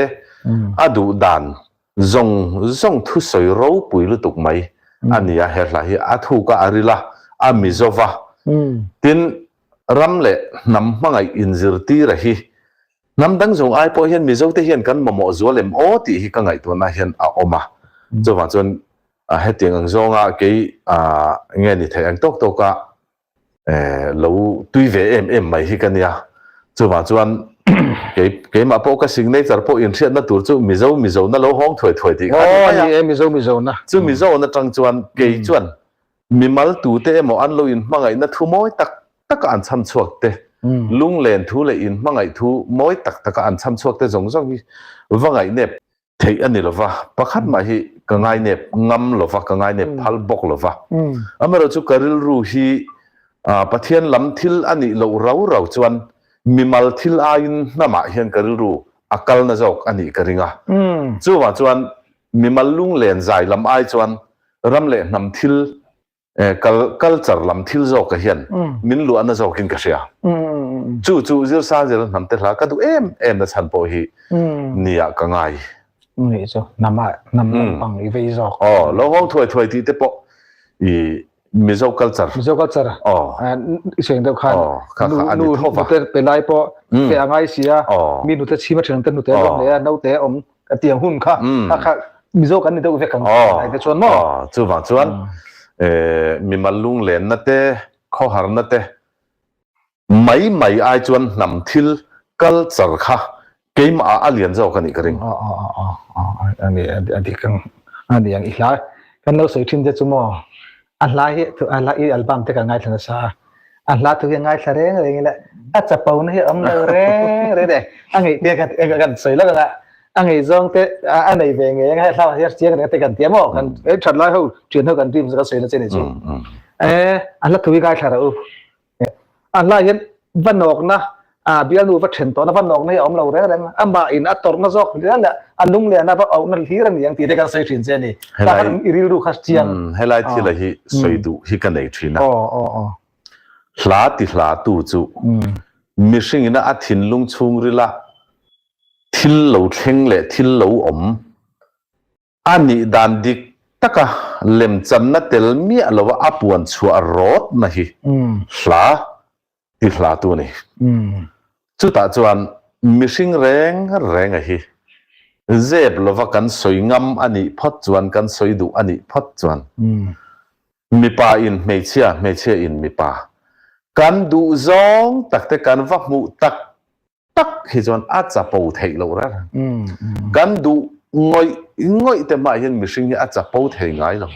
a duh dan Zawng zawng thusawi ropui lutuk mai a ni a, he hla hi a thuk a, a ril a, a mi zo va. Tin, ram leh hnam hmangaih inzirtira hi hnam dang zawng ai pawh hian Mizote hian kan mamawh zual em aw tih hi ka ngaihtuahna hian a awm a. Chuvang chuan hetiang ang zawnga kei nge ni thei ang tawk tawka lo tui ve em em mai hi ka nia. Chuvang chuan kei keimah pawh ka signature pawh inhriatna tur chu Mizo Mizona lo hawng thuai thuai tih kha a ni mai a. Aw ni e Mizo Mizona. Chu Mizona atang chuan kei chuan mimal tute emaw an lo inhmangaihna thu mawi tak taka an chham chhuak te, lunglen thu leh inhmangaih thu mawi tak taka an chham chhuak te zawng zawng hi va ngaihnep Theih a ni lo va, pakhat mah hi ka ngainep ngam lo va, ka ngainep phal bawk lo va. Amaherawhchu ka rilru hi Pathian lam thil a nih loh rau rau chuan mimal thil aiin hnamah hian ka rilru a kalna zawk a nih ka ring a. Chuvang chuan mimal lunglen zai lam ai chuan ram leh hnam thil Kal culture lam thil zawkah hian min luahna zawkin ka hria. Chu chu Zirsa Zira hnamte hla ka duh em em na chhan pawh hi nia ka ngai. Nih chu hnamah hnam lampang i vei zawk. Aw lo hawng thuai thuai tih te pawh i Mizo culture. Mizo culture. Aw. I sawi deuh khan. Aw kha kha a ni tho va. Hnute pe lai pawh fe a ngai si a. Mi hnute chhim a thian te hnute a lawm leh a naute a awm. Ka tiang hun kha kha kha Mizo kan ni deuh vek ang ai te chuan maw? Chuvang chuan mimal lunglenna te khawharna te mai mai ai chuan hnam thil culture kha keimah ah a lian zawk a nih ka ring. A ni a dik ang a ni ang i hla kan lo sawi thin te chu maw a hla hi a hla i album te kan ngaithla nasa a a hla thu hi a ngaithla reng reng ila a chapo na hi a awm lo reng reng e a ngeih te kan sawi lawk anga a ngei zawng te a nei ve ngei anga hla hi a chiang reng te kan tia maw kan e that lai ho thian ho kan team ka sawi na che ni chu e a hla thu hi ngaithla rawh u a hla hian va nawkna a bialnu va then tawhna va nawkna hi a awm lo reng reng amah in a tawrhna zawk hlir leh a lunglenna va auhna hlir a ni ang tih te kan sawi thin che a ni tah khan i rilru kha chiang helai thil a hi sawi duh hi ka nei thin a hla ti hla tu chu mihring ina a thinlung chhungrila thil lo thleng leh thil lo awm A nih dan dik taka lemchanna tel miah lova a puan chhuah rawtna hi hla ti hlatu a ni. Chutah chuan mihring reng renga hi zep lova kan sawi ngam a nih phawt chuan, kan sawi duh a nih phawt chuan mipa in hmeichhia, hmeichhia in mipa kan duh zawng takte kan va hmuh tak tak hi chuan a chapo theih loh reng. Kan duh ngawih ngawih te hmaah hian mihring hi a chapo thei ngai lo.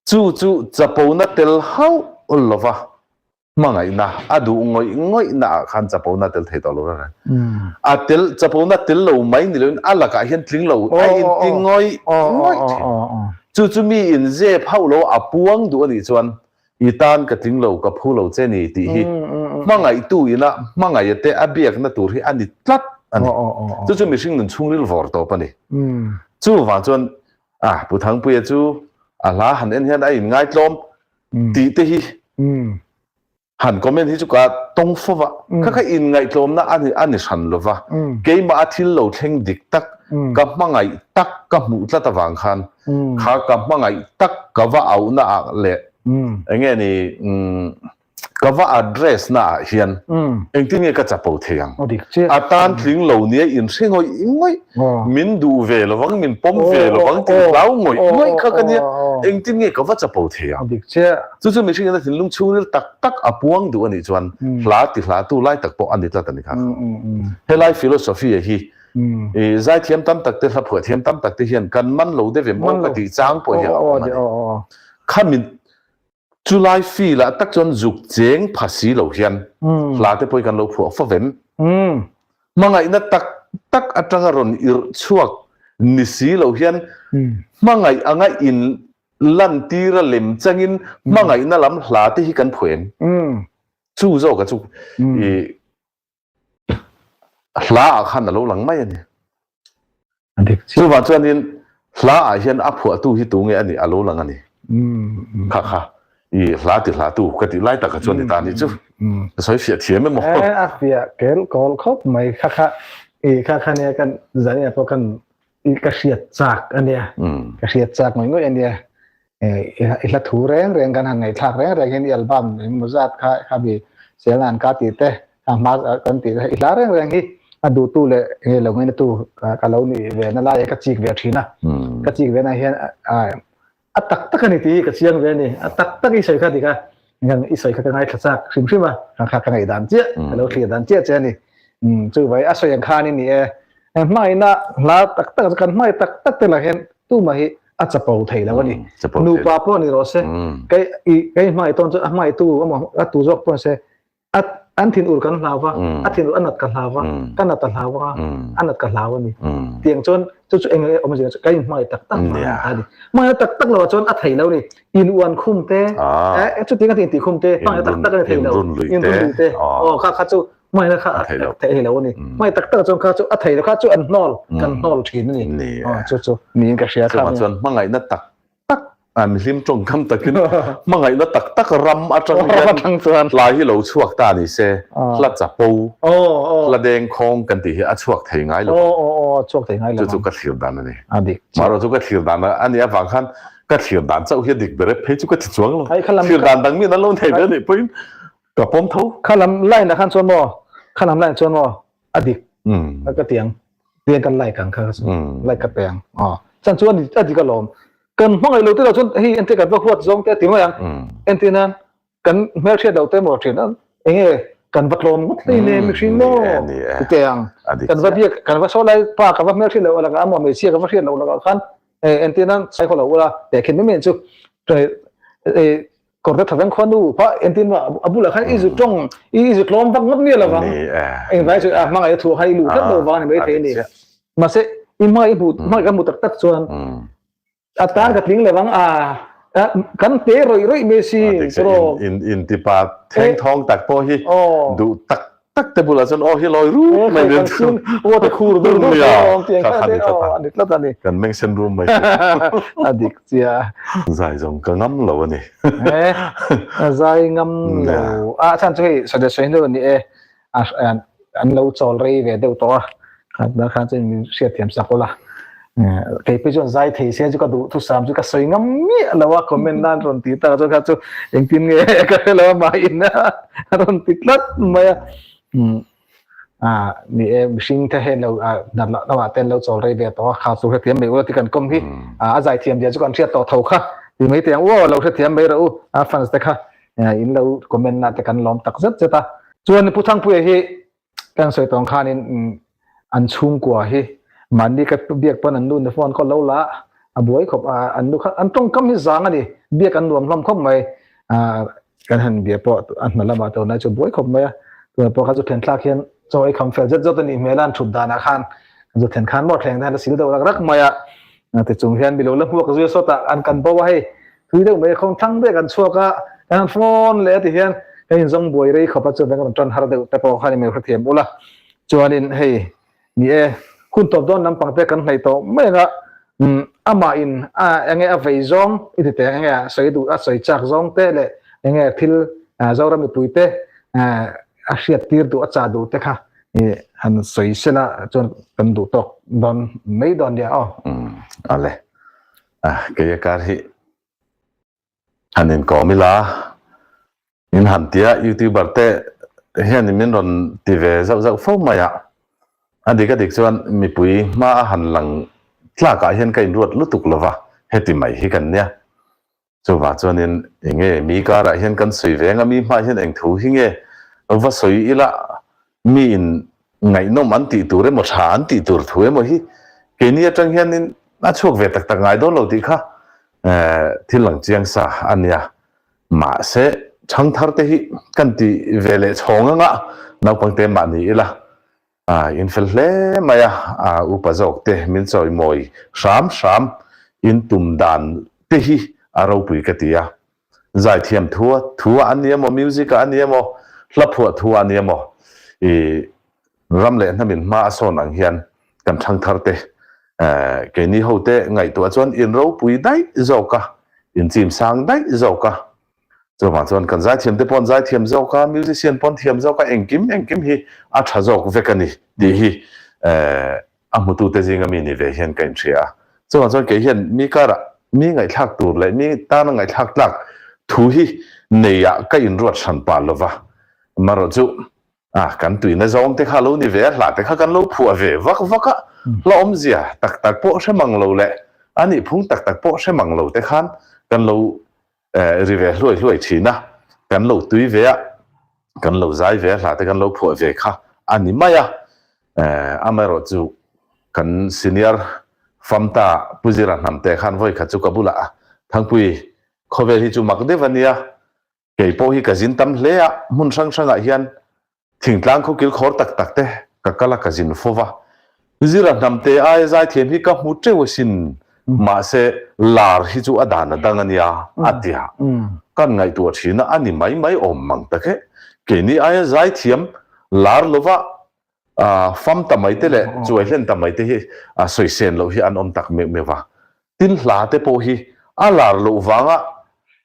Chu chu chapona tel hauh lova. Hmangaihna a duh ngawih ngawihna ah khan chapona tel thei tawh lo reng reng. A tel chapona tel lo mai ni loin a lakah hian tling lo a inti ngawih ngawih thin. Chu chu mi in zep hauh lo a puang duh a nih chuan i tan ka tling lo ka phu lo che ni tih hi hmangaihtu ina hmangaih te a biakna tur hi a ni tlat a ni. Chu chu mihring nun chhungril vawr tawp a ni. Chuvang chuan a Pu Thangpuia chu a hla han en hian a inngaitlawm tih te hi han comment hi chu ka tawng fo va, kha kha inngaihtlawmna a ni a ni hran lo va, keimah a thil lo thleng dik tak, ka hmangaih tak ka hmuh tlat avang khan kha ka hmangaih tak ka va auhna ah leh enge ni Ka va address na ah hian engtin nge ka chapo thei ang? A tan tling lo nia in hre ngawih ngawih, min duh ve lovang, min pawm ve lovang tih hlau ngawih ngawih kha ka nia, engtin nge ka va chapo thei ang? Chu chu mihring in a thinlung chhungril tak tak a puang duh a nih chuan hla ti hla tu lai tak pawh a ni tlat a ni kha. Helai philosophy a hi zaithiam tam tak te, hla phuah thiam tam tak te hian kan man lo deuh em aw ka tih chang pawh hi a awm a ni. Khami Chulai feel ah tak chuan zuk cheng pha si lo hian hla te pawh hi kan lo phuah fo vem. Hmangaihna tak tak atanga rawn irh chhuak ni si lo hian hmangaih anga in lantira lem changin hmangaihna lam hla te hi kan phuah em? Chu zawka chu i Hla ah khan a lo lang mai a ni. Chuvang chuanin hla ah hian a phuahtu hi tu nge a nih a lo lang a ni. Kha kha i hla ti hla tu ka tih lai tak kha chuan i ta nih chu. Ka sawi fiah thiam emaw? A fiah kel kawl khawp mai. Kha kha i kha kha nia kan zan pawh kan ka hriat chak a nia. Ka hriat chak ngawih ngawih a nia. I hla thu reng reng kan han ngaihthlak reng reng hian i album engemaw zat kha kha mi selnan ka tih te a hma kan tih te i hla reng reng hi a duhtu leh nge lo ngainatu ka lo nih ve na lai ka chik ve thin a ka chik ve na hian a tak tak a ni tih hi ka chiang ve a ni a tak tak i sawi kha dik a i sawi kha ka ngaithla chak hrim hrim a kha ka ngaih dan chiah ka lo thlir dan chiah che a ni chuvai a sawi ang khan i ni e hmaina hla tak tak kan hmai tak tak te lah hian tumah hi a chapo thei lo a ni. Nupa pawh ni rawh se, kei i kei hmai tawn chu a hmai tu emaw a tu zawk pawh se a an thin ur kan hlau va, a thin ur a nat ka hlau va, ka nat a hlau va, a nat ka hlau a ni. Tiang chuan chu chu eng nge awm zia chu ka inhmai tak tak vang a ni. Hmai tak tak lo ah chuan a thei lo ni. In uan khum te, chutiang a tih khum te, hmai tak tak a ni thei lo. In run lui te, aw kha kha chu Hmaina kha a thei lo a ni. Hmai tak tak chuan kha chu a thei lo kha chu an hnawl kan hnawl thin a ni. Aw chu chu niin ka hria kha. Chuan hmangaihna tak tak an hlim tawngkam takin hmangaihna tak tak ram atang hian chuan hla hi lo chhuak ta ni se hla chapo hla dengkhawng kan tih hi a chhuak thei ngai lo. Aw chhuak thei ngai lo. Chu chu ka thlir dan a ni. A dik. Mahro chu ka thlir dan a nih avang khan ka thlir dan chauh hi a dik ber e phei chu ka ti chuang lo. Thlir dan dang min an lo nei ve a nih pawhin Ka pawm tho. Kha lam line ah khan chuan maw, kha lam line chuan maw a dik ka ti ang, tiang kan like ang kha like ka pe ang. Aw chan chu a dik alawm. Kan hmangaih lo te lo chuan hei entir kan va huat zawng te a ti mai ang. Entir nan kan hmelhriat lo te maw thin a enge kan va tlawm ngawt hlei le mihring maw ti te ang. Kan va biak kan va saw lai pa ka va hmelhriat lo lakah amaw hmeichhia ka va hriat lo lakah khan entir nan sai khaw lo ula tehkhin mai mai chu Kawrte tha veng khua nu pah entin ma a bulah khan i zu tawng i zu tlawm vak ngawt nge lovang engvai chu a hmangaih a thu kha i luh tlat lo vang a ni maithei a ni mahse i hma i hmu hma ka hmu tak tak chuan a tan ka tling lovang a kan te rawih rawih mai si tawh in in tipa theng thawng tak pawh hi duh tak tak te bulah chuan aw hi lawi rup mai nen chu aw te khur dur dur nia kha kha ni tlat a ni tlat a ni kan meng sen rum mai a dik chia zai zawng ka ngam lo a ni e zai ngam lo a chan chu hei sade sawi hnu ni e an lo chawl rei ve deuh tawh a kha da khan chuan min hriat thiam sak ula kei pawh chuan zai thei se chu ka duh thusam chu ka sawi ngam miah lo a comment nan rawn ti tak chuan kha chu engtin nge ka hre lo a mahin a rawn ti tlat mai a a ni e mihring te hen lo dar lah lamah te an lo chawl rei ve tawh a kha chu hrethiam mai ula ti kan kawm hi a zai thiam zia chu kan hriat tawh tho kha ti mai teh ang u lo hrethiam mai rawh u a fans te kha in lo comment na te kan lawm tak zet zet a chuan Pu Thangpuia hi Kan sawi tawng khanin an chhungkua hi mahni ka biak pawn an nu na phone khaw lo la a buai khawp a an nu kha an tawngkam hi zang a ni biak an nuam hlawm khawp mai. Kan han bia pawh a hna lamah tunlai chu buai khawp mai a, tunah pawh kha chu then thlak hian chaw ei kham fel zet zawt a nih hmel a, an thut danah khan kan chu then khan maw thleng te hian a sil deuh rak rak mai a, tichung hian milo la hmuak zui a sawtah an kan bo a hei thui deuh mai khawng thlang daih kan chhuak a, kan han phone leh a ti hian kan inzawng buai rei khawp a chuan kan rawn tan har deuh te pawh khan i hmel hrethiam ula chuanin hei Ni e, hun tawp dawn lampang te kan hnaih tawh mai anga amah in a enge a vei zawng i ti teh enge a sawi duh a sawi chak zawng te leh enge thil Zoram mipui te a hriat tir duh a chah duh te kha i han sawi sela chuan kan duh tawk dawn mai dawn nia aw. Ale, kei a kar hi Han inkawm ila, min han tia youtuber te hian min rawn ti ve zauh zauh fo mai a, a dik a dik chuan mipui hma a han lang tlak ah hian ka inruat lutuk lova heti mai hi kan nia. Chuvang chuanin enge mi karah hian kan sawi ve anga mi hmaah hian eng thu hi nge va sawi ila miin ngaihnawm an tih tur emaw tha an tih tur thu emaw hi keini atang hianin a chhuak ve tak tak ngai dawn lo tih kha thil lang chiang sa a nia. Mahse, thangthar te hi kan ti ve leh chhawng anga naupangte mah ni ila in fel hle mai a, upa zawk te min chawimawi hram hram in tum dan te hi a ropui ka ti a. Zaithiam thu thu ah a ni emaw, music ah a ni emaw, hla phuah thu ah a ni emaw, i ram leh hnamin hma a sawn ang hian kan thangthar te keini ho te ngaihtuah chuan in ropui daih zawk a, in chim sang daih zawk a. Chuvang chuan kan zaithiam te pawh an zaithiam zawk a, musician pawh an thiam zawk a, engkim engkim hi a tha zawk vek a ni tih hi A hmutute zinga mi ni ve hian ka inhria a. Chuvang chuan kei hian mi karah mi ngaihthlak tur leh mi tana ngaihthlak tlak thu hi neiah ka inruat hran pah lo va. Marawh chu a kan tuina zawng te kha lo ni ve a, hla te kha kan lo phuah ve vak vak a, hla awmzia tak tak pawh hre mang lo leh a nihphung tak tak pawh hre mang lo te khan kan lo ri ve hluai hluai thin a, kan lo tui ve a, kan lo zai ve a, hla te kan lo phuah ve kha a ni mai a. Amaherawh chu kan senior famta Pu Zira Hnamte khan vawi khat chu ka bulah Thangpui khawvel hi chu mak deuh a nia, kei pawh hi ka zin tam hle a, hmun hrang hrangah hian Thingtlang khaw kilkhawr tak tak te ka kal a ka zin fo va. Zira hnamte aia zaithiam hi ka hmu teuh asin, mahse lar hi chu a dan a dang a nia a ti a. Kan ngaihtuah thin a, a ni mai mai awm mang tak e. Keini aia zaithiam lar lova fam ta mai te leh chuai hlen ta mai te hi sawisên loh hi an awm tak meuh meuh va. Tin hla te pawh hi a lar loh vanga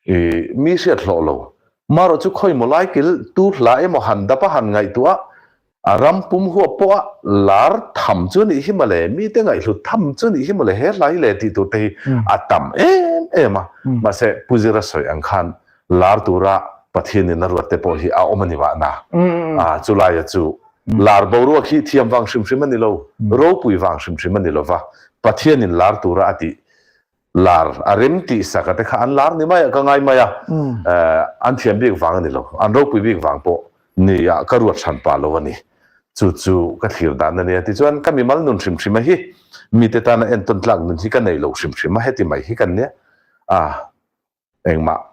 mi hriat hlawh lo. Marawh chu khawi maw lai kil tu hla emaw han dap a han ngaihtuah a, a ram pum huap pawh a lar tham chu nih hi mawle, mite ngaihhlut tham chu nih hi mawle he hla hi le tih tur te hi a tam em em a. Mahse Pu Zira sawi ang khan lar tura Pathianin a ruat te pawh hi a awm a ni mahna. Chulaia chu lar boruak hi thiam vang hrim hrim a ni lo, ropui vang hrim hrim a ni lo va, Pathianin lar tura a tih lar a rem tih saka te kha an lar ni mai a, ka ngai mai a, an thiam bik vang a ni lo, an ropui bik vang pawh ni ah ka ruat hran pah lo a ni. Chu chu ka thlir dan a nia. Tichuan ka mimal nun hrim hrim a hi mite tana entawn tlak nun hi ka nei lo hrim hrim a, heti mai hi kan nia. A engmah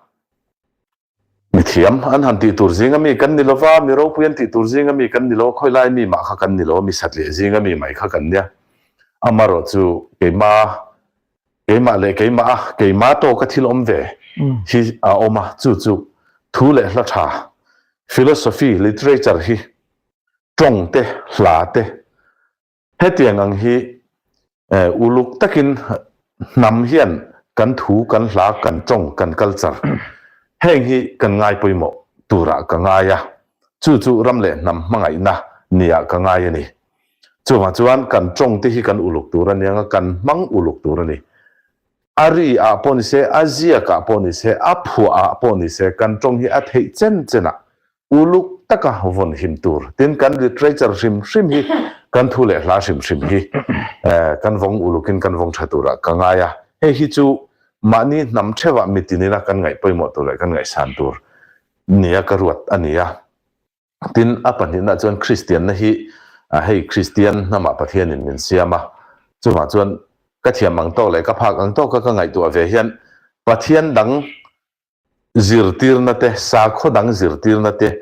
Mithiam an han tih tur zinga mi kan ni lo va, mi ropui an tih tur zinga mi kan ni lo, khawilai mi mah kha kan ni lo, mi satliah zinga mi mai kha kan nia. Amarawh chu keima, keimah leh keimah a, keima tawka thil awm ve hi a awm a, chu chu thu leh hla tha, philosophy, literature hi tawng te, hla te, Hetiang ang hi uluk takin hnam hian kan thu, kan hla, kan tawng, kan culture heng hi kan ngai pawimawh turah ka ngai a, chu chu ram leh hnam hmangaihna niah ka ngai a ni. Chuvang chuan kan tawng te hi kan uluk tur a nia nga, kan hmang uluk tur a ni. A ri ah pawh ni se, a ziak ah pawh ni se, a phuah ah pawh ni se kan tawng hi a theih chen chen ah Uluk taka vawn him tur. Tin, kan literature hrim hrim hi, kan thu leh hla hrim hrim hi kan vawng ulukin kan vawng tha turah ka ngai a. Hei hi chu mahni hnam theuhah mitinina kan ngaih pawimawh tur leh kan ngaihsan tur nia ka ruat a ni a. Tin, a pahnihna chuan Kristianna hi hei Kristian hnamah Pathianin min siam a, chuvang chuan ka thiam ang tawk leh ka phak ang tawka ka ngaihtuah ve hian Pathian dang. zirtirna te, sakhaw dang zirtirna te,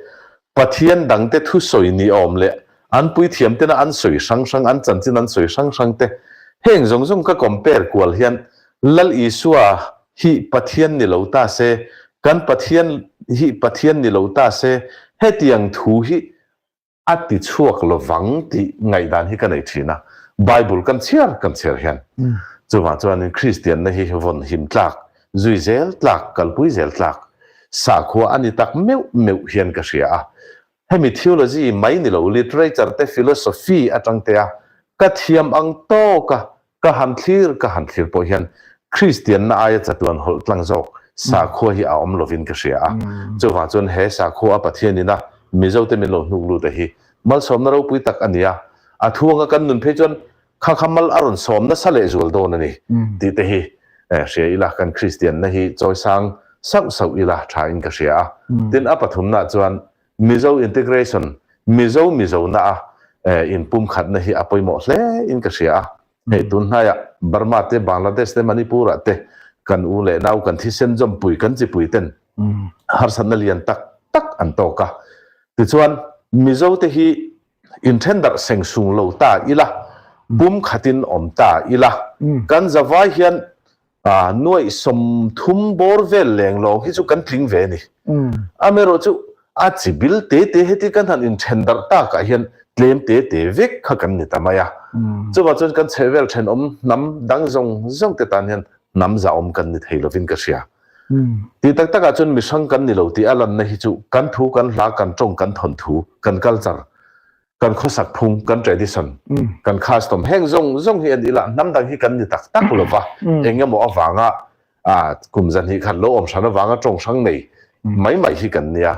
Pathian dangte thusawi ni awm leh an puithiam tena an sawi hrang hrang, an chanchin an sawi hrang hrang te, heng zawng zawng ka compare kual hian Lal Isua hi Pathian ni lo ta se, kan Pathian hi Pathian ni lo ta se, hetiang thu hi a ti chhuak lovang tih ngaihdan hi ka nei thin a, Bible kan chhiar kan chhiar hian. Chuvang chuanin Kristianna hi vawn him tlak, zui zel tlak, kalpui zel tlak sakhua a ni tak meuh meuh hian ka hria a. Hemi theology mai ni lo literature te philosophy atang te a ka thiam ang tawk a Ka han thlir ka han thlir pawh hian Kristianna aia chatuan hawlh tlang zawk sakhua hi a awm lovin ka hria a. Chuvang chuan he sakhua a Pathian ina Mizote min lo hnuk lut a hi malsawmna ropui tak a ni a. A thu anga kan nun phei chuan kha kha mal a rawn sawm nasa lehzual dawn a ni tih te hi hria ila kan Kristianna hi chawisang sauh sauh ila tha in ka hria a. Tin a pathumna chuan Mizo integration, Mizo Mizona a inpumkhatna hi a pawimawh hle in ka hria a. Hei tun hnaiah Burma te, Bangladesh te, Manipur ah te kan u leh nau kan thisen zawmpui kan chipui ten harsatna lian tak tak an tawk a. Tichuan Mizo te hi inthen darh seng sung lo ta ila, pumkhatin awm ta ila, kan zavai hian A nuaih 30 bawr vel leng lawng hi chu kan tling ve a ni. Amaherawh chu a chi bil te te heti kan han inthen darh takah hian tlem te te vek kha kan ni ta mai a. Chuvang chuan kan chhehvel thenawm hnam dang zawng zawng te tan hian hnam zahawm kan ni thei lovin ka hria. Tih tak takah chuan mihrang kan ni lo tih a lanna hi chu kan thu, kan hla, kan tawng, kan thawnthu, kan culture kan khawsak phung, kan tradition, kan custom heng zawng zawng hi an ila hnam dang hi kan ni tak tak lova eng emaw avanga kum zahnih khat lo awm hran avanga tawng hrang nei mai mai hi kan nia.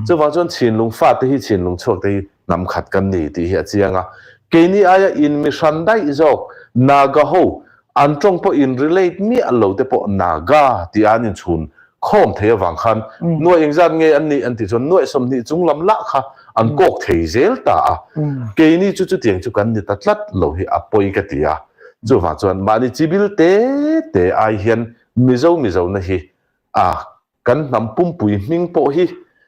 Chuvang chuan Chhinlung fate hi Chhinlung chhuak te hi hnam khat kan ni tih hi a chiang a. Keini aia in mi hran daih zawk Naga ho An tawng pawh in relate miah lo te pawh Naga tih a an inchhun khawm thei avang khan nuaih engzat nge an nih an tih chuan nuaih 20 chung lam lah kha an kawk thei zel ta a. Keini chu chutiang chu kan ni ta tlat lo hi a pawi ka ti a. Chuvang chuan mahni chibil te te ai hian Mizo Mizona hi a Kan hnam pumpui hming pawh hi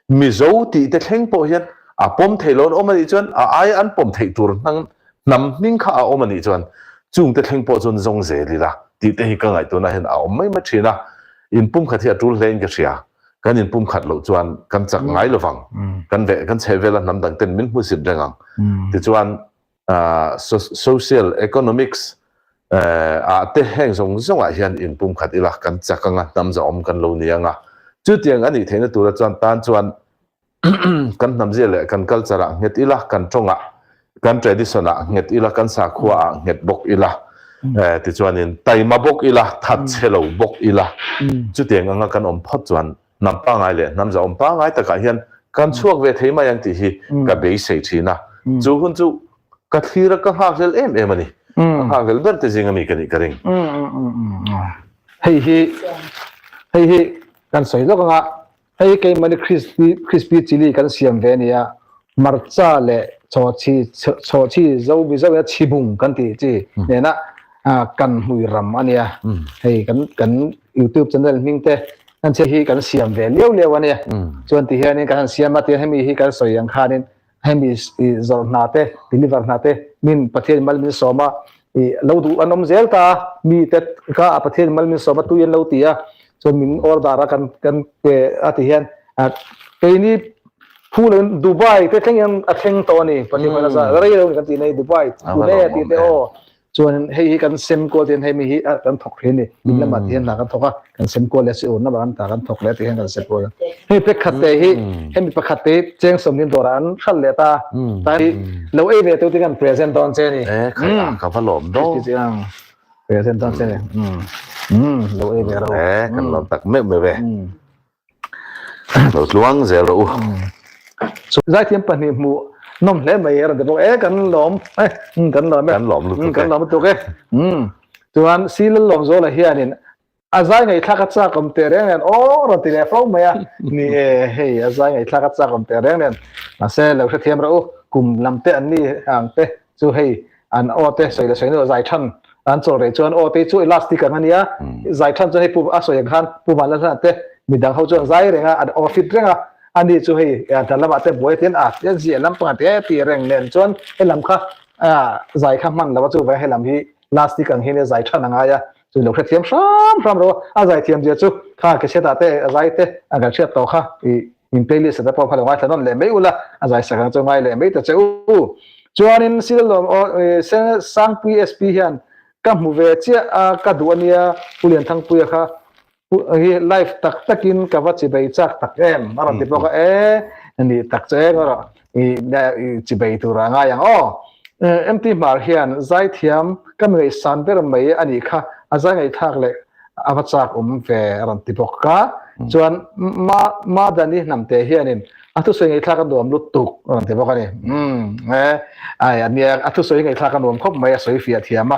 Mizo tih te thleng pawh hian a pawm thei lo an awm a nih chuan a aia an pawm theih tur hnam hming kha a awm a nih chuan chung te thleng pawh chuan zawng zel ila tih te hi ka ngaihtuahna hian a awm mai mai thin a. Inpumkhat hi a tul hle in ka hria. Kan inpumkhat loh chuan kan chak ngai lovang. Kan veh kan chhehvela hnam dang ten min hmusit reng ang. Tichuan Social economics ah te heng zawng zawng ah hian inpumkhat ila kan chak anga hnam zahawm kan lo ni anga chutiang a nih theihna tura chuan tan chuan kan hnamzia leh kan culture ah nghet ila kan tawng ah kan tradition ah nghet ila kan sakhua ah nghet bawk ila tichuanin taima bawk ila thatchhe lo bawk ila chutiang anga kan awm phawt chuan Hnam pangngai leh hnam zahawm pangngai takah hian kan chhuak ve thei mai ang tih hi ka beisei thin a. Chu hun chu ka thlir a, ka nghakhlel em em a ni. Ka nghakhlel ber te zing a mi ka nih ka ring. Hei hi hei hi kan sawi lawk anga hei hi keimahni crispy crispy chilli kan siam ve a nia hmarcha leh chawhchi chawhchi zo mizo ina chhibung kan tih chi nena kan hmui ram a nia hei kan kan youtube channel hming te kan chhe hi kan siam ve liau liau a nia chuan ti hianin kan han siam a tian hemi hi kan sawi ang khanin hemi zawrh hna te deliver hna te min Pathian mal min sawm a i lo duh an awm zel ta mi te ka a Pathian mal min sawm a tui an lo ti a chuan min order a kan kan pe a ti hian keini phu lo Dubai te thleng hian a thleng tawh a ni Pathian mal a za rei lo kan ti nei Dubai Pune a ti te aw Chuan hei hi kan sem kual tihian hei mi hi kan thawk thin ni. In lamah tihian hna kan thawk a, kan sem kual leh a si ur lamah kan hna kan thawk leh tihian kan sem kual a. Hei pek khat te hi hemi pakhat te hi cheng 40 dawrah an hralh leh ta. Ta hi lo ei ve tu te kan present dawn che ni. E khai a ka va lawm dawn. Present dawn che ni. Lo ei ve ro. E kan lawm tak meuh meuh e. Lo tluang zel rawh u. Zaithiam pahnih hmuh nawm hle mai a rawn ti bawk e kan lawm e kan lawm e kan lawm lutuk e kan lawm lutuk e chuan si lal lawm zawla hianin a zai ngaihthlak a chak awm teh reng nen aw rawn ti leh fo mai a ni e hei a zai ngaihthlak a chak awm teh reng nen mahse lo hrethiam rawh u kum lam te an ni ang te chu hei an aw te sawi leh sawi nu zai than an chawl reh chuan aw te chu elastic ang ania zai than chuan hei pu a sawi ang khan pu van la hlan te. Midang ho chuan zai reng a, an aw fit reng a, ani chu hei hna lamah te buai tiin a tia ziah lampangah te ti reng nen chuan helam kha zai kha hman lo a chuvang helam hi last week ang hian zai than a ngai a, chu lo hrethiam hram hram lo a, a zai thiam zia chu kha cassette ah te a zai te a kan hriat tawh kha ih in playlist ah te pawh kha lo ngaithla nawn leh mai ula a zai sak ang chu ngai leh mai ta che u. Chuanin Silawm aw Sangpui SP hian ka hmu ve chiah a ka duh ania Pu Lianthangpuia kha hi live tak takin ka va chibei chak tak em a rawn ti bawk a e ni tak che eng erawh i chibei tur a ngai ang aw MT Hmar hian zaithiam ka mi ngaihsan ber mai a nih kha a zai ngaihthlak leh a va chak awm ve a rawn ti bawk a chuan ma Madani hnamte hianin a thusawi ngaihthlak a nuam lutuk a rawn ti bawk a ni umm e ai a nia a thusawi ngaihthlak a nuam khawp mai a sawi fiah thiam a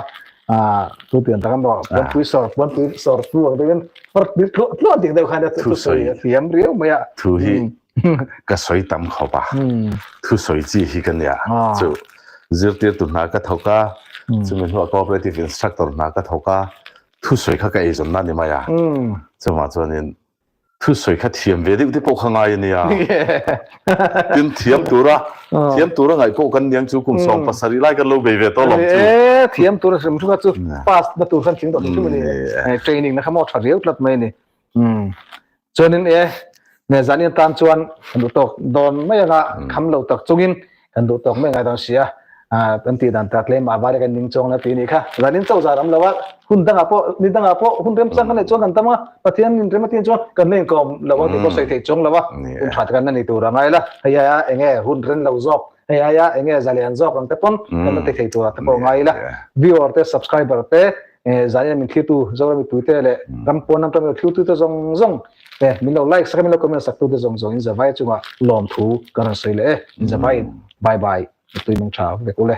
ah tu pian tak an rawh puanpui sawr puanpui sawr tu ang deuhin far tir tluah tluah ding deuh khan thu sawi a thiam riau mai a thu hi ka sawi tam khawp a thu sawi chi hi ka nia chu zirtirtu hna ka thawk a chumi hnuah cooperative instructor hna ka thawk a thu sawi kha ka eizawnna ni mai a chuvang chuanin Thusawi kha thiam ve deuh te pawh kha ngai a nia. Tin thiam tura thiam tura ngaih pawh kan niang chu kum 70 lai kan lo bei ve tawh lawm chu. E thiam tura hrim hrim kha chu pass na tur khan tling tawh hrim hrim a ni. Training na kha maw tha riau tlat mai a ni. Chuanin e ne zan in tan chuan kan duh tawk dawn mai anga kham lo tak chungin kan duh tawk mai ngai dawn si a kan tih dan tak tlem a var kan ning chuang la tih ni kha zanin chauh zar am lo a hun dangah pawh ni dangah pawh hun remchang kan neih chuan kan tam a Pathian in rem a tin chuan kan la inkawm lo a tih pawh sawi theih chuang lo a hun tha te kan la nei tur a ngai la hei aia enge hun ren lo zawk hei aia enge zalian zawk ang te pawn kan la ti thei tur ah te pawh ngai ila viewer te subscriber te zanin min thlitu Zoram mipui te leh ram pawn lam tang thlitu te zawng zawng te min lo like sak a min lo comment sak tu te zawng zawng in zavai chungah lawmthu ka rawn sawi leh e in zavai bye bye tui mung tha vek ule.